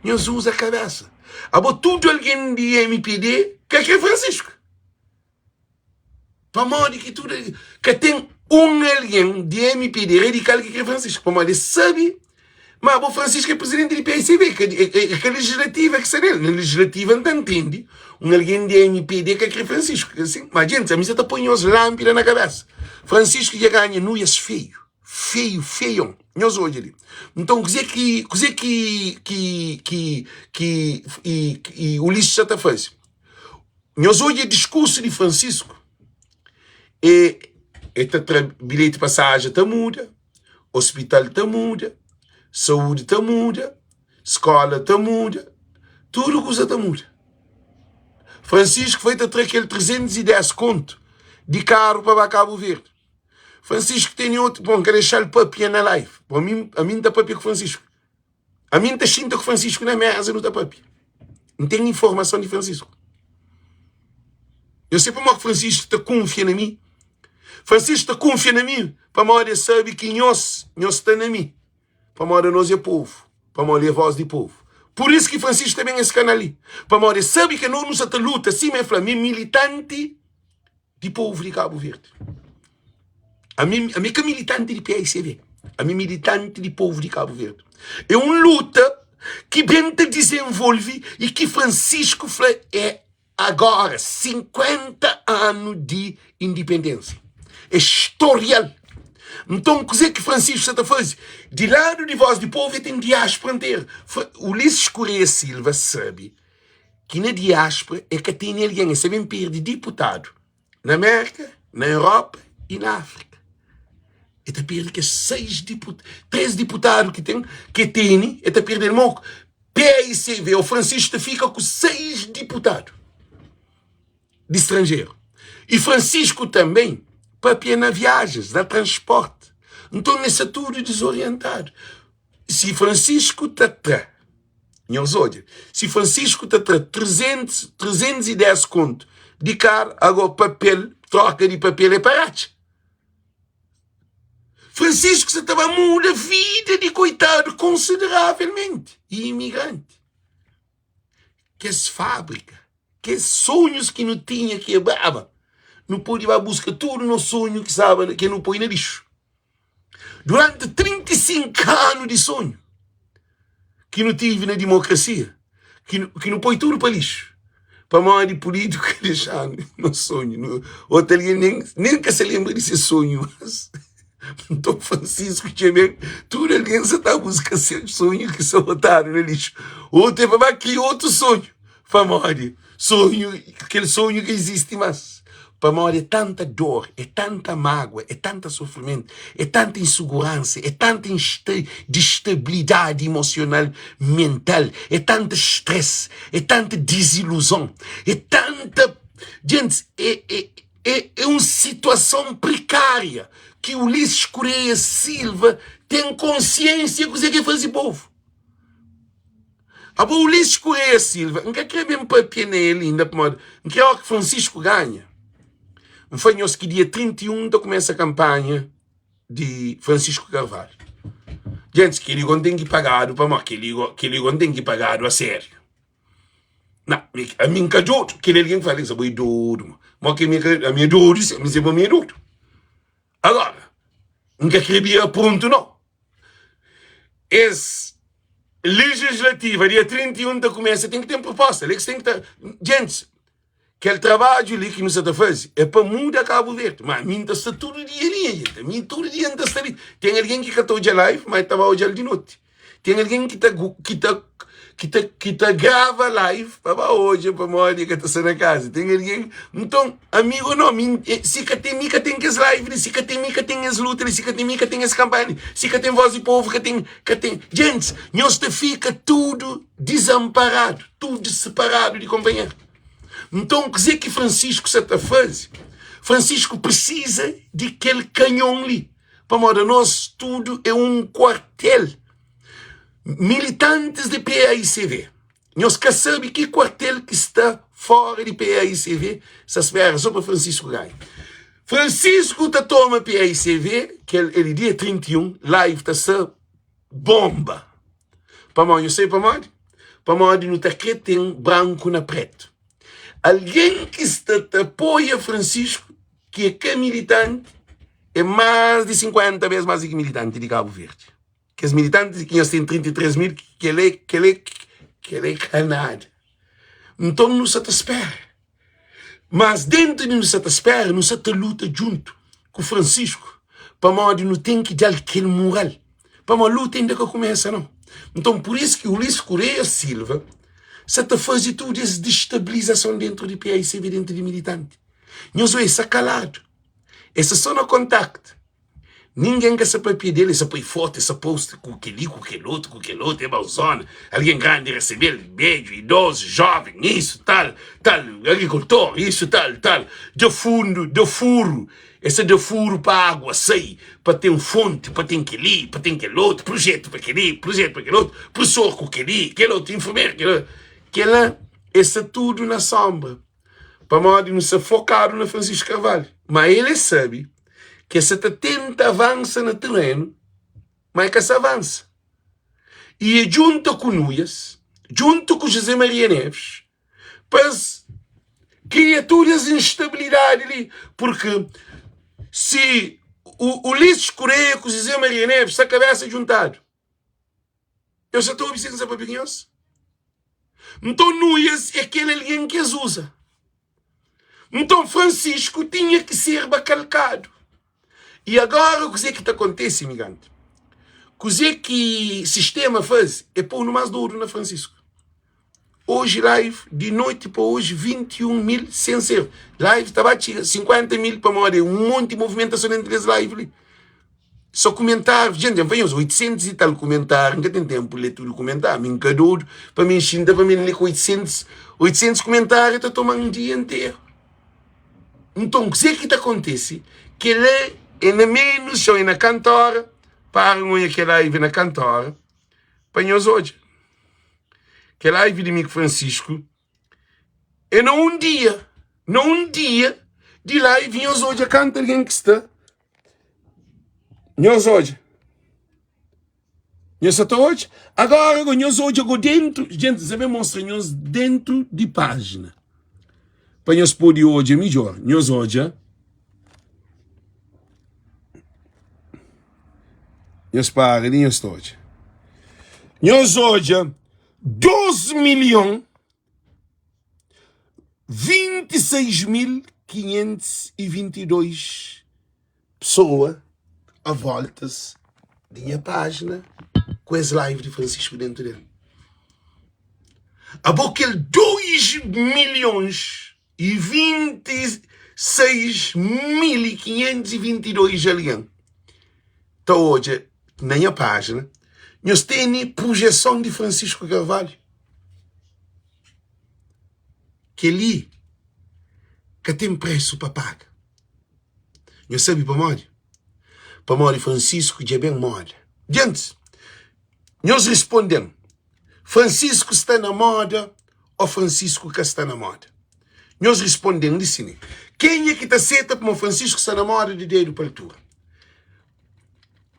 [SPEAKER 1] nhos uza kabésa. Abo tudu algen di mpd ka kre Francisco. Pamodi ki tudu algen ka ten un algen di mpd radikal ki kre Francisco pamodi es sabe ma abo Francisco é presidenti di PICB ka é ka legislativa ki sta nel na legislativa N ta ntende un algen di mpd ka kre Francisco asin ma djentis ami sa ta poi nhos lanpida na kabesa Francisco dja ganha nuias feiu feiu feion nhos odja li nton kuze ki kuze ki ki ki ki i Ulisses sa ta faze. Nhos odja diskursu di Francisco, e e ta tra bilheti pasaja ta muda, hospital ta muda, saúdi ta muda, skola ta muda, tudu kuza ta muda. Francisco foi ta tra kel 310 kontu di karu pa ba Kabu Verdi. Francisco tene otu, bon, ka dexa-l papia na live. Bon, ami, ami N ta papia ku Francisco. Ami N ta xinta ku Francisco na mesa nu ta papia. N ten informason di Francisco. Eu sei pamodi ki Francisco ta kunfia na mi. Francisco ta kunfia na mi pamodi el sabe ki nhos, nhos sta na mi. Pamodi anos é povu, pamodi é voz di povu. Pur isu ki Francisco ta ben es kanal li. Pamodi el sabe ki anos nu sa ta luta, sima el fla, mi é militanti di povu di Kabu Verdi. Ami, ami ka militanti di PICV, ami militanti di povu di Kabu Verdi. É un luta ki ben ta dizenvolve i ki Francisco fla é agora 50 anu di indipendênsia. É storial. Nton, kuzê ki Francisco sa ta faze? Di ladu di voz di povu, el ten diáspora interu. Ulisses Correia Silva sabe ki na diáspora e ka tene algen, e sa ben perde diputadu na Mérka, na Europa i na Áfrika. E ta perde kes 6 diputadu, 3 diputadu ki ten, ki e tene, e ta perde el moku. PAICV, o Francisco ta fika ku 6 diputadu di stranjeru. I Francisco tanben papia na viajes, na transporti. Nton e sa tudu dizorientadu. Si Francisco ta tra Nhos odja, si Francisco ta tra 300, 310 kontu di kar, ago papel, troka di papel é pa ratxa. Francisco sa ta ba muda vida di koitadu konsideravelmenti i imigranti. Kes fábrika, kes sonhus ki nu tinha ki é braba, nu pode ba buska tudu nos sonhu ki staba ki nu poi na lixu. Durante 35 anu di sonhu ki nu tive na dimokrasia, ki nu, ki nu poi tudu pa lixu, pamodi pulítiku ka dexa-nu nos sonhu. Nu, otu algen nen, nen ka se lenbra di se sonhu mas. Nton Francisco txeu ben, tudu algen sa ta buska se sonhu ki sa botadu na lixu. Otu é pa ba kria otu sonhu, pamodi sonhu, kel sonhu ka izisti mas. Pamodi é tanta dor, é tanta mágua, é tanta sofrimentu, é tanta insuguransa, é tanta distabilidadi emosional, mental, é tanta stress, é tanta diziluzon, é tanta. Djentis, é, é, é, é un situason prekária ki Ulisses Correia Silva ten konsiênsia kuzê ki el faze povu. Abo Ulisses Correia Silva, N ka kre ben papia na el inda pamodi N kre óki Francisco ganha. N fla nhos ki dia 31 N ta kumesa kanpanha di Francisco Carvalho. Djentis, kel-li go N ten ki pagadu pamodi kel-li go, kel-li go N ten ki pagadu a sériu. Na, ami N ka dodu. Kel algen ki fla, Alex, abo é dodu ma. Mo ki ami ka, ami é dodu si, ami si ami é dodu. Agora, N ka kre bira prontu nau. Es legislativa dia 31 ta kumesa, ten ki ten proposta. Alex ten ki ta, djentis, Kel trabadju li ki nu sta ta faze é pa muda Kabu Verdi. Má mi N ta sta tudu dia li, nha jenti. Mi tudu dia N ta sta li. Ten algen ki ka ta odja live, má el ta ba odja-l di noti. Ten algen ki ta ki ta ki ta ki ta grava live pa ba odja pamodi el ka ta sta na kaza. Ten algen. Nton, amigu no, mi si ka ten mi ka ten kes live li, si ka ten mi ka ten es luta li, si ka ten mi ka ten es kanpanha li, si ka ten Voz di Povu ka ten ka ten. Gentis, nhos ta fika tudu dizanparadu, tudu siparadu di konpanheru. Nton, kuzê ki Francisco sa ta faze? Francisco prisiza di kel kanhon li, pamodi anos tudu é un kuartel. Militantis di PAICV, nhos ka sabe ki kuartel ki sta fora di PAICV, sa spera so pa Francisco ganha. Francisco ta toma PAICV, kel el dia 31, live ta sta Bomba! Pamodi? Nhos sabe pamodi? Pamodi nu ta kre ten branku na pretu. Algen ki sta ta apoia Francisco, ki é ka militanti, é más di 50 bes más di ki militanti di Kabu Verdi. Kes militanti ki nhos ten 33 mil, kel é, kel é, kel é ka nada. Nton nu sa ta spera. Mas dentu di nu sa ta spera, nu sa ta luta djuntu ku Francisco, pamodi nu ten ki da-l kel mural, pamodi luta inda ka kumesa nau. Nton pur isu ki Ulisses Correia Silva sa ta faze tudu es destabilizason dentru di paicv, dentru di militanti. Nhos oe, sa kaladu, e sa so na kontaktu. Ningen ka sa papia del, e sa poi foto, e sa post ku keli, ku kel otu, ku kel otu, e ba zona, algen grandi resebel, bedju, idozu, joven, isu, tal, tal, agrikultor, isu, tal, tal, da fundu, da furu, e sa da furu pa agua sai, pa ten fonti, pa ten keli, pa ten kel otu, prujetu pa keli, prujetu pa kel otu, prusor ku keli, kel otu, infermeru, kel otu, kela e sa tudu na sombra. Pamodi nu sta fokadu na Francisco Carvalho. Ma el e sabe ki el sa ta tenta avansa na terenu, ma el ka sa avansa. I e djunta ku Nuias, djuntu ku José Maria Neves, pa es kria tudu es instabilidadi li. Purki si Ulisses Correia ku José Maria Neves sta kabesa djuntadu, Nhos sa ta obi si N sa papia ku nhos? Nton Nuias é kel algen ki es uza. Nton Francisco tinha ki serba kalkadu. I agora kuzê ki ta kontese, migante? Kuzê ki sistema faze é pô-nu más dodu na Francisco. Oji live di noiti pa oji 21 mil sen ser live ta ba txiga 50 mil pamodi un monti movimentason dentru des live li só kumentáriu dja dja nfla nhos 800 i tal kumentáriu nka ten tenpu lê tudu kumentáriu mi nka dodu pa mi nxinta pa mi lê ku 800 800 kumentáriu ta toma un dia interu nton kuzê ki ta kontise kel-la é na menus txeu é na kantu óra para n odja kel live na kantu óra pa nhos odja Kel live di mi ku Francisco é na un dia, na un dia di live nhos odja kantu algen ki sta. Nhos odja. Nhos sa ta odja? Agora go nhos odja go dentro, gente, sa ben mostra nhos dentro di página. Pa nhos pode odja midjor. Nhos odja. Nhos para li nhos ta odja. Nhos odja 2 milhon 26 mil 522 pessoa a voltas di nha página ku es live di Francisco dentu del. Abo kel 2 milhons i 26.522 algen ta odja na nha pájina, nhos tene projeson di Francisco Carvalho. Kel-li. Ka ten presu pa paga. Nhos sabe pamodi? Pamodi Francisco dja ben moda. Gentis, nhos risponde-m, Francisco sta na moda ô Francisco ka sta na moda? Nhos risponde-m li si mi. Kenha ki ta seta pamo Francisco sta na moda di dedu pa altura?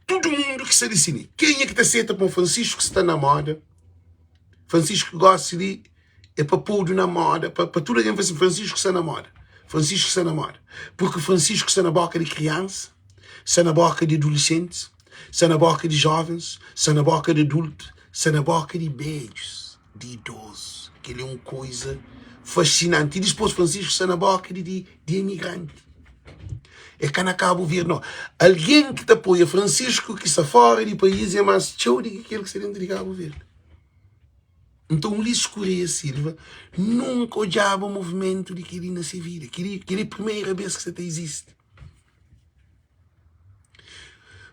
[SPEAKER 1] Tudu mundu ki sta li si mi. Kenha ki ta seta pamo Francisco sta na moda? Francisco gosi li é pa podu na moda, pa, pa tudu algen fla assim, Francisco sta na moda. Francisco sta na moda. Porque Francisco sta na boka di kriansa, sta na boka di adolescentes, sta na boka di jovens, sta na boka di adulto, sta na boka di bedjus, di idosos. Kel é un koisa fascinante. E dispôs Francisco sta na boka di, di, di emigranti. É ka na Cabo Verde, não. Alguém ki ta apoia Francisco ki sta fora di país é más txeu di ki kel ki sta dentro di Cabo Verde. Nton Ulisses Correia Silva nunka odjaba movimentu di kel-li na se vida. Kel-li kel-li é primeira bês ki sa ta izisti.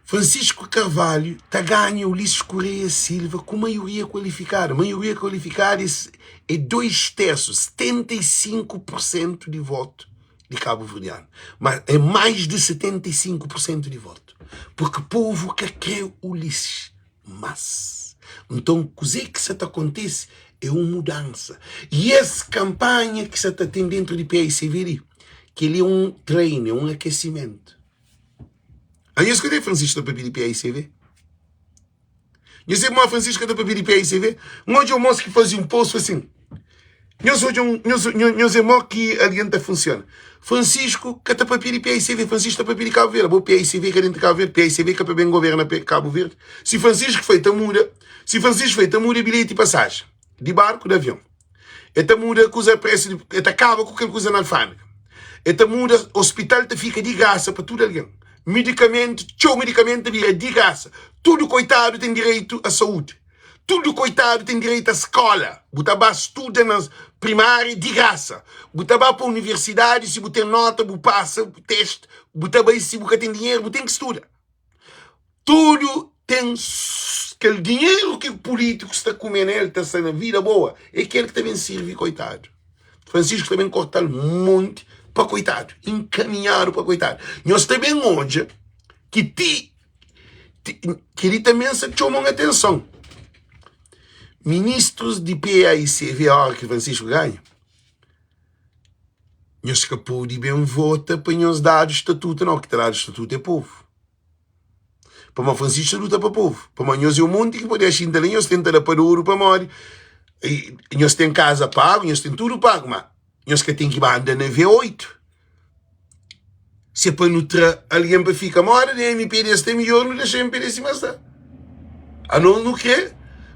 [SPEAKER 1] Francisco Carvalho ta ganha Ulisses Correia Silva ku maioria kualifikada. Maioria kualifikada é é dois terços, 75 por sentu di votu di kabuverdianu. Ma é mais di 75 por sentu di votu. Porque povu ka kre Ulisses. Mas, nton kuzê ki sa ta kontise é un mudansa. I es kanpanha ki sa ta ten déntu di PAICV li, kel-li é un treinu, é un akesimentu. Anhos ka ta Francisco ta papia di PAICV? Nhos sabe modi Francisco ka ta papia di PAICV? N odja un mos ki faze un post asin. Nhos odja un, nhos, nhos é mo ki algen ta funsiona. Francisco ka ta papia di PAICV, Francisco ta papia di Cabo Verde. Abo PAICV ka dentro di Cabo Verde, PAICV ka pa ben governa Cabo Verde. Si Francisco foi ta muda, si Francisco foi ta muda bilhete di pasajen di barku di avion. E ta muda kuza presu di, e ta kaba ku kel kuza na alfândega. E ta muda hospital ta fika di grasa pa tudu algen. Medikamentu, txeu medikamentu ta bira di grasa. Tudu koitadu ten direitu a saúdi. Tudu koitadu ten direitu a skola. Bu ta ba studa na primária di grasa. Bu ta ba pa universidadi si bu ten nota, bu pasa testi, bu ta bai si bu ka ten dinheru, bu ten ki studa. Tudu ten kel dinheru ki pulítikus ta kume na el, ta sta na vida boa, é kel ki ta ben sirvi koitadu. Francisco ta ben korta-l monti pa koitadu, enkaminhadu pa koitadu. Nhos ta ben odja ki ti Kel-li tanbê sta txoma un atenson. Ministrus di PAICV óra ki Francisco ganha, nhos ka pode ben vota pa nhos dadu statutu nau, ki ta dadu statutu é povu. Pamodi Francisco ta luta pa povu. Pamodi nhos é un monti ki pode xinta la nhos tenta da pa dodu pamodi nhos ten kaza pagu, nhos ten tudu pagu, ma nhos ka ten ki ba anda na V8. Se pa nu tra algen pa fika moda di MPD sta midjor nu dexa MPD sima sta. Anos nu kre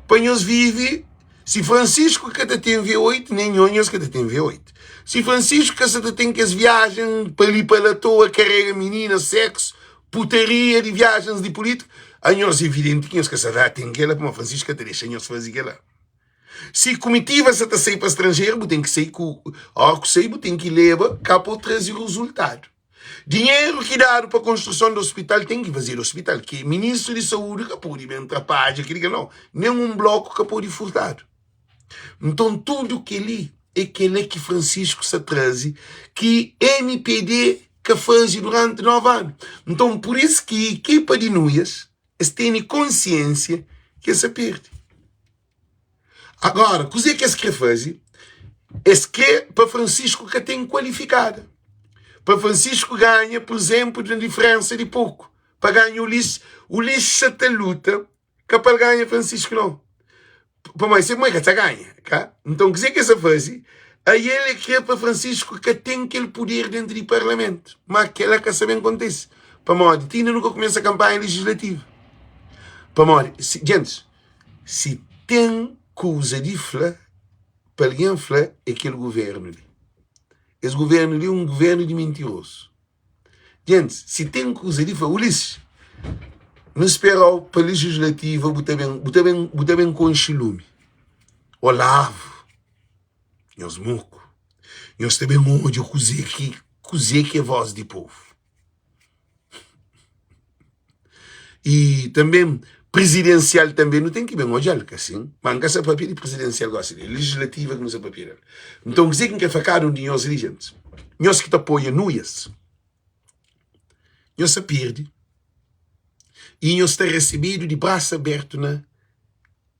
[SPEAKER 1] pa nhos vive si Francisco ka ta ten V8 nen nho nhos ka ta ten V8. Si Francisco ka sa ta ten kes viajen pa li pa la toa karega minina sexo putaria di viajens di politika anhos evidenti ki nhos ka sa ta ten kela pamodi Francisco ka ta dexa nhos faze kela. Si kumitiva sa ta sai pa stranjeru, bu ten ki sai ku Óra ku sai, bu ten ki leba ka pa traze rezultadu. Dinheru ki dadu pa konstruson di ospital ten ki fazedu ospital, ki ministru di saúdi ka pode ben trapadja kel-li kel nau, nen un bloku ka pode furtadu. Nton tudu kel-li é kel-la ki Francisco sa traze ki mpd ka faze duranti 9 anu. Nton pur isu ki ekipa di Nuias es tene konsiensia ki es sa perde. Agora, kuzê ki es krê faze? Es krê pa Francisco ka ten kualifikada. Pa Francisco ganha, pur izénplu, na diferensa di poku. Pa ganha Ulisses. Ulisses sa ta luta ka pa el ganha Francisco, nau. Pamodi se mui ka ta ganha, ka? Nton, kuzê ki es sa faze? Aí el krê pa Francisco ka ten kel puder dentu di parlamentu. Má kel-la ka sa ben kontise. Pamodi ti inda nu ka kumesa kanpanha lejislativa. Pamodi, gentis, Si ten kuza di fla, pa algen fla é kel guvernu li. Es guvernu li é un guvernu di mintirozu. Gentis, si ten kuza di fla, Ulisses, nu spera-u pa legislativa bu ta ben, bu ta ben, bu ta ben konxe lumi. Olavo, nhos moku, nhos ta ben odja kuze ki, kuze ki é voz di povu. E tanbe prizidensial tanbe nu ten ki ben odjal ka sin? Ma N ka sa papia di prizidensial gosi li, legislativa ki nu sa papia del. Nton kuzê ki N kre fla kada un di nhos li, gentis? Nhos ki ta apoia Nuias, nhos sa perde i nhos ta resebedu di brasu abertu na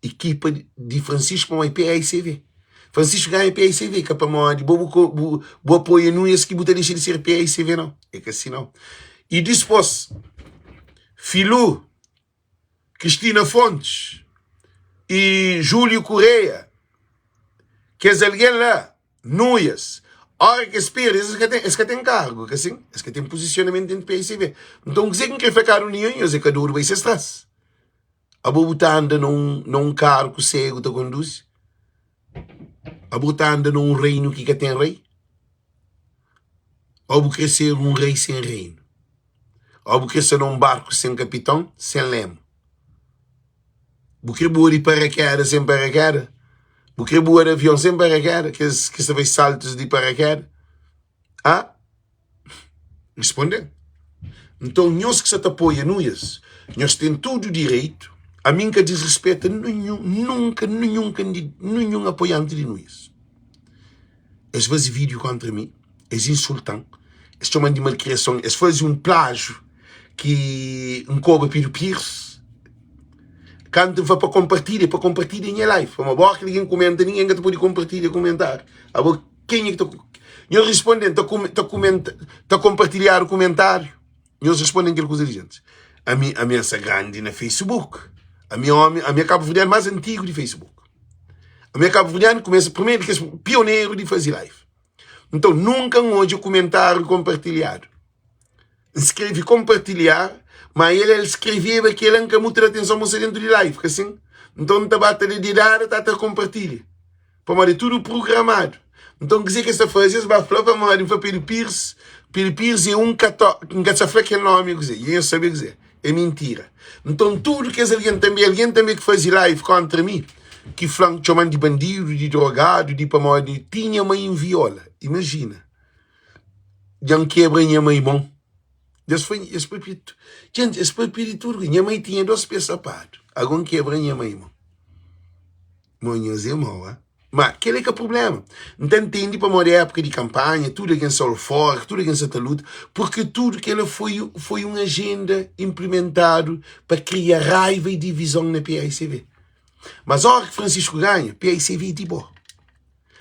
[SPEAKER 1] ekipa di Francisco pamodi PAICV. Francisco ganha PAICV ka pamodi bo bu, bu apoia Nuias ki bu ta dexa di ser PAICV nau. É ka si nau. I dispos, Filu Cristina Fontes i Júlio Correia, kes algen la, Nuias, óra ki es perde, es ka ten, es ka ten kargu, ka sin? Es ka ten pozisionamentu dentu PICB. Nton, kuzê ki N kre fla kada un di nhos, é ka dodu bai ses tras. Abo bu ta anda na un, na un karu ku segu ta konduzi? Abo ta anda na un reinu ki ka ten rei? Ô bu kre ser un rei sen reinu? Ô bu kre sta na un barku sen kapiton, sen lému? Bu kre bua di parakeda sen parakeda? Bu kre bua di avion sen parakeda? Kes ki sta fai saltus di parakeda? Ha? Responde-m. Nton, nhos ki sta ta apoia Nuias, nhos ten tudu direitu. Ami N ka disrispeta ninhun, nunka, ninhun, ninhun apoianti di Nuias. Es faze vídiu kóntra mi, es insulta-m, es txoma-m di malkriason, es faze un plájiu ki N koba Pedro Pires. Kantu N fla pa konpartilha, pa konpartilha nha live, pamodi bóka ki algen kumenta, ningen ka ta pode konpartilha kumentáriu. Abo, kenha ki ta. Nhos responde-m, ta ta kumenta, ta konpartilhadu kumentáriu? Nhos responde-m kel kuza li, jentis. Ami, ami N sta grandi na Facebook. Ami ómi, ami é kabuverdianu más antigu di Facebook. Ami é kabuverdianu kumesa primeru kes pioneru di faze live. Nton nunka N odja kumentáriu konpartilhadu. N skrebe konpartilhar, ma el el skreveba kel-la N ka mutu da atenson ma sta dentu di live, ka sin? Nton N ta ba ta da dedada ta ta konpartilha. Pamodi é tudu prugramadu. Nton kuzê ki es ta faze? Es ba fla pamodi N fla Pedro Pires, Pedro Pires é un kató, N ka sa fla kel nomi kuzê, i nhos sabe kuzê. É mintira. Nton tudu kes algen tanbe, algen tanbe ki faze live kontra mi, ki fla-m, txoma-m di bandidu, di drogadu, di pamodi tinha mai N viola. Imajina, dja N kebra nha mai mon. Dja es foi, es papia, djenti, es papia di tudu. Nha mai tinha dos pe sapadu, ago N kebra nha mai mon. Mo nhos é mau, ah? Ma kel é ka prubléma. N ta ntende pamodi é épuka di kanpanha, tudu algen sta eufóriku, tudu algen sta ta luta, purki tudu kel-la foi foi un ajenda inplimentadu pa kria raiva i divizon na paicv. Mas óra ki Francisco ganha, paicv é di bo.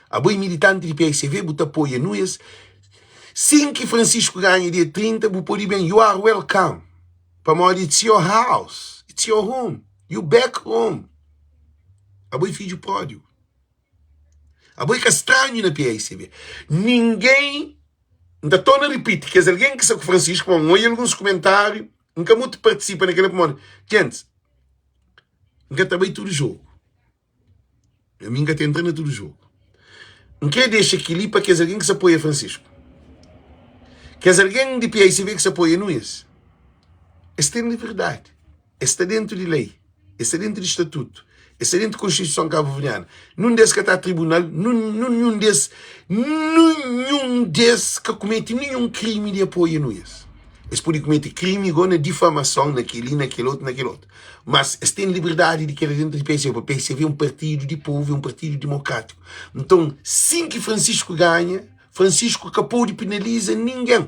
[SPEAKER 1] Abo é militanti di paicv, bu ta apoia Nunes. Sin ki Francisco ganha dia 30, bu pode ben, you are welcome, pamodi it's your house, it's your home, you back home. Abo é fidju pródigu. Abo é ka stranhu na PAICB. Ninguém, N ta torna ripiti, kes algen ki sta ku Francisco, pamodi N oia alguns kumentáriu, N ka mutu partisipa na kel-la pamodi, djentis, N ka ta bai tudu jogu. Ami N ka ta entra na tudu jogu. N krê dexa kel-li pa kes algen ki sta apoia Francisco. Kes algen di PAICB ki sta apoia Nunes, es ten liberdadi. Es sta dentu di lei, es sta dentu di statutu, es sta dentu di konstituison kabuverdianu. Nun des ka ta tribunal, nun ninhun des, ninhun des ka kumeti ninhun krimi di apoia Nuias. Es pudi kumeti krimi go na difamason, na keli, na kel otu, na kel otu. Mas es ten liberdadi di kere dentu di PSV, pa PSV é un partidu di povu, é un partidu dimokratiku. Nton, sin ki Francisco ganha, Francisco ka pode penaliza ningen.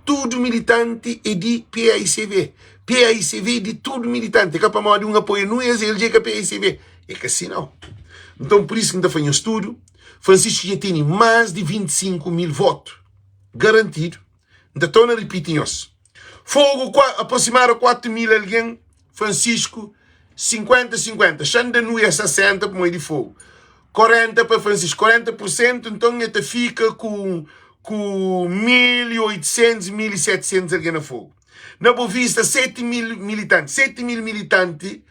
[SPEAKER 1] Tudu militanti é di paicv. Paicv é di tudu militanti. É ka pamodi un apoia Nunes, el dja é ka paicv. É ka si nau. Nton, pur isu ki N ta fla nhos tudu, Francisco dja tene más di 25 mil votu garantidu. N ta torna ripiti nhos. Fogo aproximadu 4 mil algen, Francisco 50 50, Xanda Nuia 60 pamodi di Fogo, 40 pa Francisco, 40 por sentu, nton el ta fika ku ku 1800, 1700 algen na Fogo. Na Bovista 7 mil militanti, 7 mil militanti,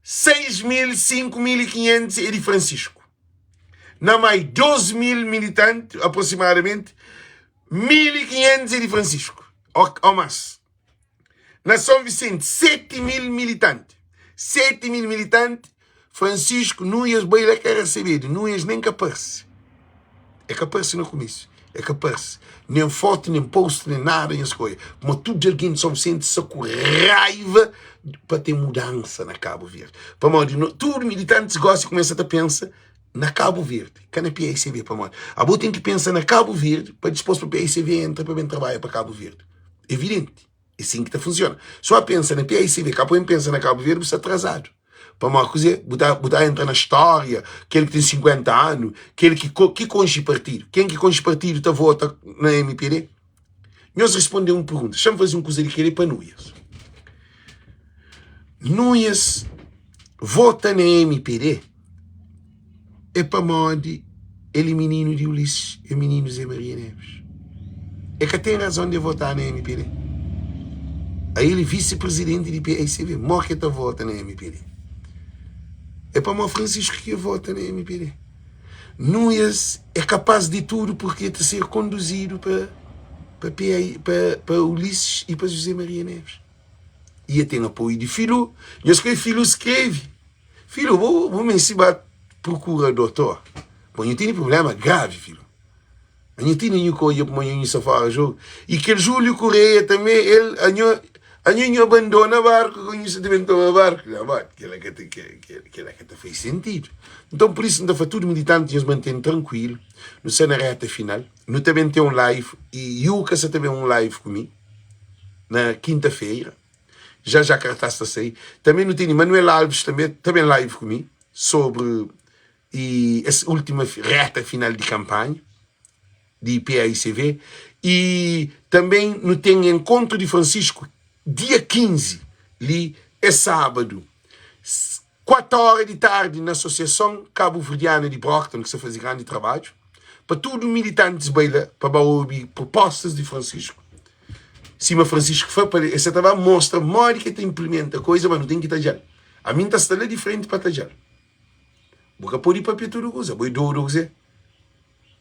[SPEAKER 1] 6 mil, 5500 é di Francisco. Na Mai 2 mil militanti aproximadamenti, 1500 é di Francisco, ó más. Na São Vicente, 7000 militanti. 7000 militanti, Francisco Nunes bai la ka recebedu. Nunes nem ka parse. É ka parse na kumísiu. É ka parse. Nem foto, nem post, nem nada, nhas coisa. Ma tudu algen di São Vicente sta ku raiva pa ten mudansa na Cabo Verde. Pamodi tudu militantis gosi kumesa ta pensa. na Kabu Verdi, ka na PAICV pamodi abo ten ki pensa na Kabu Verdi pa dispos pa PAICV entra pa ben trabadja pa Kabu Verdi. Evidenti, é sin ki ta funsiona. So a pensa na PAICV ka poi pensa na Kabu Verdi bu sta atrasadu. Pamodi kuze? Bu ta bu ta entra na stória, kel ki ten 50 anu, kel ki ki konxe partidu. Ken ki konxe partidu ta vota na MPD? Nhos responde un pergunta. Xa-m faze un kuza di kel-li pa Nuias. Nuias vota na MPD é pamodi el é mininu di Ulisses, é mininu Zé Maria Neves. É ka ten razon de votá na MPD. Ael é visi-prezidenti di PAICV, mó ke ta vota na MPD? É pamodi Francisco ki vota na MPD. Nuias é kapaz di tudu purki el ta ser konduzidu pa pa PAI pa pa Ulisses i pa José Maria Neves. I el ten apoiu di Filu. Nhos krê Filu skrebe? Filu bo bo meste ba prokura dotor. Bo nhu tene prubléma gravi filu. Anho tene nhu ka odja pamodi nhu sta fora jogu. I kel Júlio Correia tanbe el anho anho nhu abandona barku ku nhu sta ta ben toma barku. Nha modi kela ka ta kela ka ta fai sentidu. Nton pur isu N ta fla tudu militanti nhos mantene trankuilu. Nu sta na reta final. Nu ta ben ten un live i Yuka sta ta ben un live ku mi na kinta-fera. Já já kartaz ta sai. Tanbe nu tene Manuel Alves tanbe ta ben live ku mi sobri i es última reta final di kanpanha di PAICV i tanben nu ten enkontru di Francisco dia 15 li é sábadu 4 ora di tardi na Asosiason Kabuverdiana di Brockton ki sta faze grandi trabadju pa tudu militantis bai la pa ba obi propostas di Francisco sima Francisco fla pa el sa ta ba mostra modi ki el ta implementa koza ma nu ten ki tadja-l ami N ta sta la di frenti pa tadja-l. Bu ka pode papia tudu kuza, bo é dodu kuzê?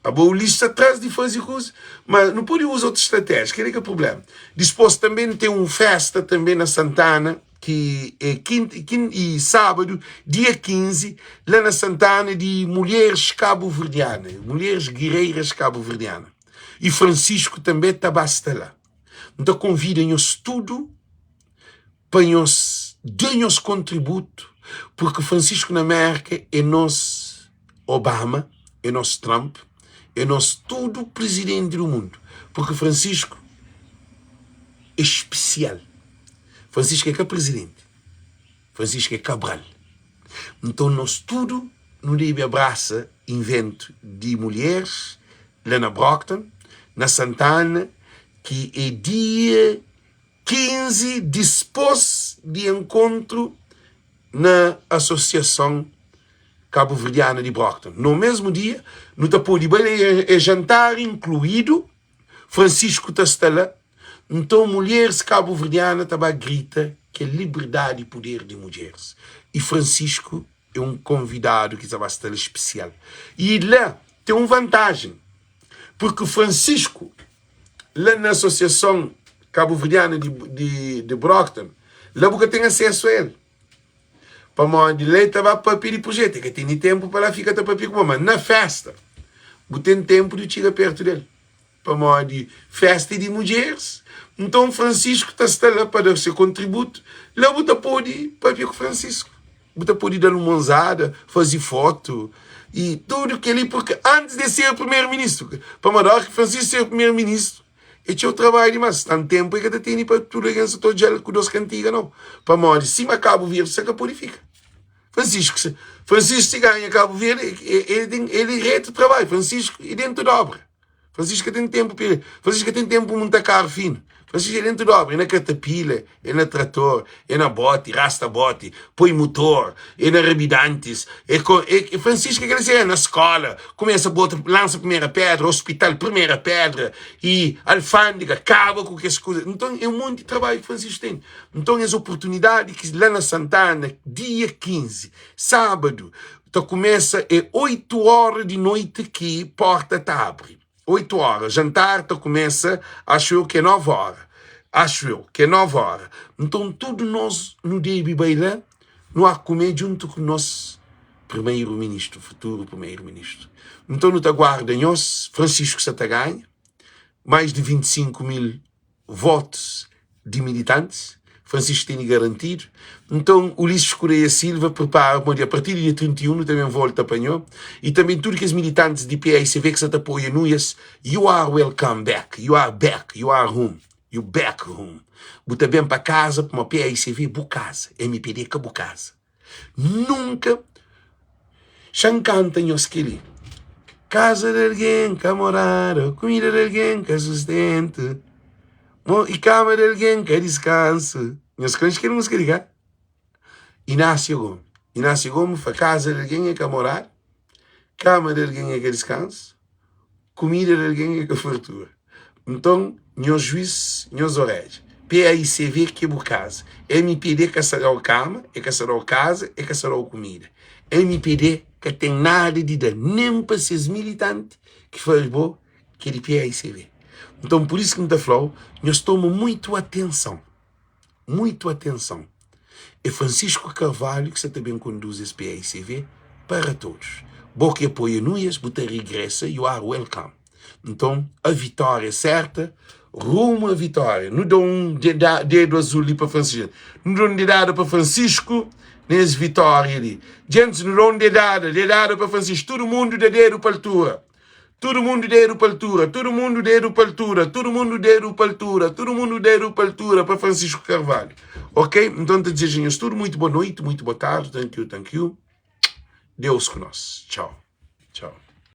[SPEAKER 1] Abo Ulisses sta tras di faze kuza, ma nu pode uza otu stratéjia, kel-li ka prubléma. Dispôs tanbê nu ten un fésta tanbê na Santana ki é kinta i sábadu dia 15 la na Santana di mulheres kabuverdiana, mulheres guerreiras kabuverdiana. I Francisco tanbê ta ba sta la. N ta konvida nhos tudu pa nhos da nhos kontributu, purki Francisco na Mérka é nos Obama, é nos Trump, é nos tudu prizidenti du mundu, purki Francisco é spesial. Francisco é ka prizidenti, Francisco é Cabral. Nton nos tudu nu debe abrasa inventu di mulheris la na Brockton, na Santana, ki é dia 15 dispôs di enkontru na Asosiason Kabuverdiana di Brockton. No mesmu dia, nu ta pode bai la, é jantar inkluídu, Francisco ta sta la, nton mulheris kabuverdiana ta ba grita kel liberdadi i puder di mudjeris. I Francisco é un konvidadu ki ta ba sta la spesial. I la ten un vantajen, purki Francisco la na Asosiason Kabuverdiana di, di, di Brockton, la bu ka ten asesu a el. Pamodi la el ta ba papia di projetu, el ka tene tenpu pa la fika ta papia ku bo. Ma na festa, bu ten tenpu di txiga pertu del. Pamodi festa é di mudjeris, nton Francisco ta sta la pa da se kontributu. La bu ta pode papia ku Francisco. Bu ta pode da-l un monzada, faze fotu i tudu kel-li, purki antis di el ser primeru-ministru, pamodi óras ki Francisco ser primeru-ministru, é txeu trabadju dimás, tantu ténpu el ka ta tene pa tudu algen sa ta odja-l ku dos kantiga, nau. Pamodi sima Kabu Verdi sa ka pode fika. Francisco, Francisco si ganha Kabu Verdi, el ten, el é retu trabadju, Francisco é dentu d'obra. Francisco ka ten ténpu pa el. Francisco ka ten ténpu pa munta karu finu. Francisco é dentu di obra, é na katapila, é na trator, é na boti, rasta boti, poi mutor, é na rabidantis, é ko, é, Francisco é kel é na skola, kumesa bota, lansa primera pedra, hospital, primera pedra, e alfândega, kaba ku kes kuza. Nton, é un monti trabadju ki Francisco ten. Nton, es oportunidadi ki la na Santana, dia 15, sábadu, Ta kumesa é 8 ora di noiti ki porta ta abri. 8 ora. Jantar ta kumesa axu eu ki é 9 ora. Axu eu ki é 9 ora. Nton tudu nos nu debi bai la nu a kume djuntu ku nos primeiro ministru, futuru primeiro ministru. Nton nu ta guarda nhos, Francisco sa ta ganha mais di 25 mil votus di militantis. Francisco tene garantidu. Nton, Ulisses Correia Silva prepara pamodi a partir di dia 31 nu ta ben volta pa nho y tanbe tudu kes militantis di PAICV ki sa ta apoia Nuias, you are welcome back, you are back, you are home, you back home. Bu ta ben pa kaza pamodi PAICV é bu kaza, MPD ka bu kaza. Nunka Xa-m kanta nhos kel-li Kaza di algen ka morada Kumida di algen ka sustentu Mo i kama di algen ka diskansu Nhos konxe kel múzika li, ka? Inácio Gomes Inácio Gomes fla kaza di algen é ka morada Kama di algen é ka diskansu Kumida di algen é ka fartura. Nton, nhos juis, nhos orédja. PAICV ki é bu kaza. MPD ka sa da-u kama, e ka sa da-u kaza, e ka sa da-u kumida. MPD ka ten nada di da, nen pa ses militanti ki fla bo ki é di PAICV. Nton, pur isu ki N ta fla-u, nhos toma muitu atenson. Muitu atenson. É Francisco Carvalho ki sa ta ben konduzi es PAICV para todos. Bo ki apoia Nuias, bu ta regresa, you are welcome. Nton, a vitória é serta, rumo a vitória. Nu da un dedu azul li pa Francisco. Nu da un dedada pa Francisco nes vitória li. Gentis, nu da un dedada, dedada pa Francisco. Tudu mundu da dedu pa altura. Tudu mundu dedu pa altura, tudu mundu dedu pa altura, tudu mundu dedu pa altura, tudu mundu dedu pa altura pa Francisco Carvalho. Ok? Nton ta dizeja nhos tudu muito boa noite, muito boa tarde, thank you, thank you. Deus ku nós. Tchau. Tchau.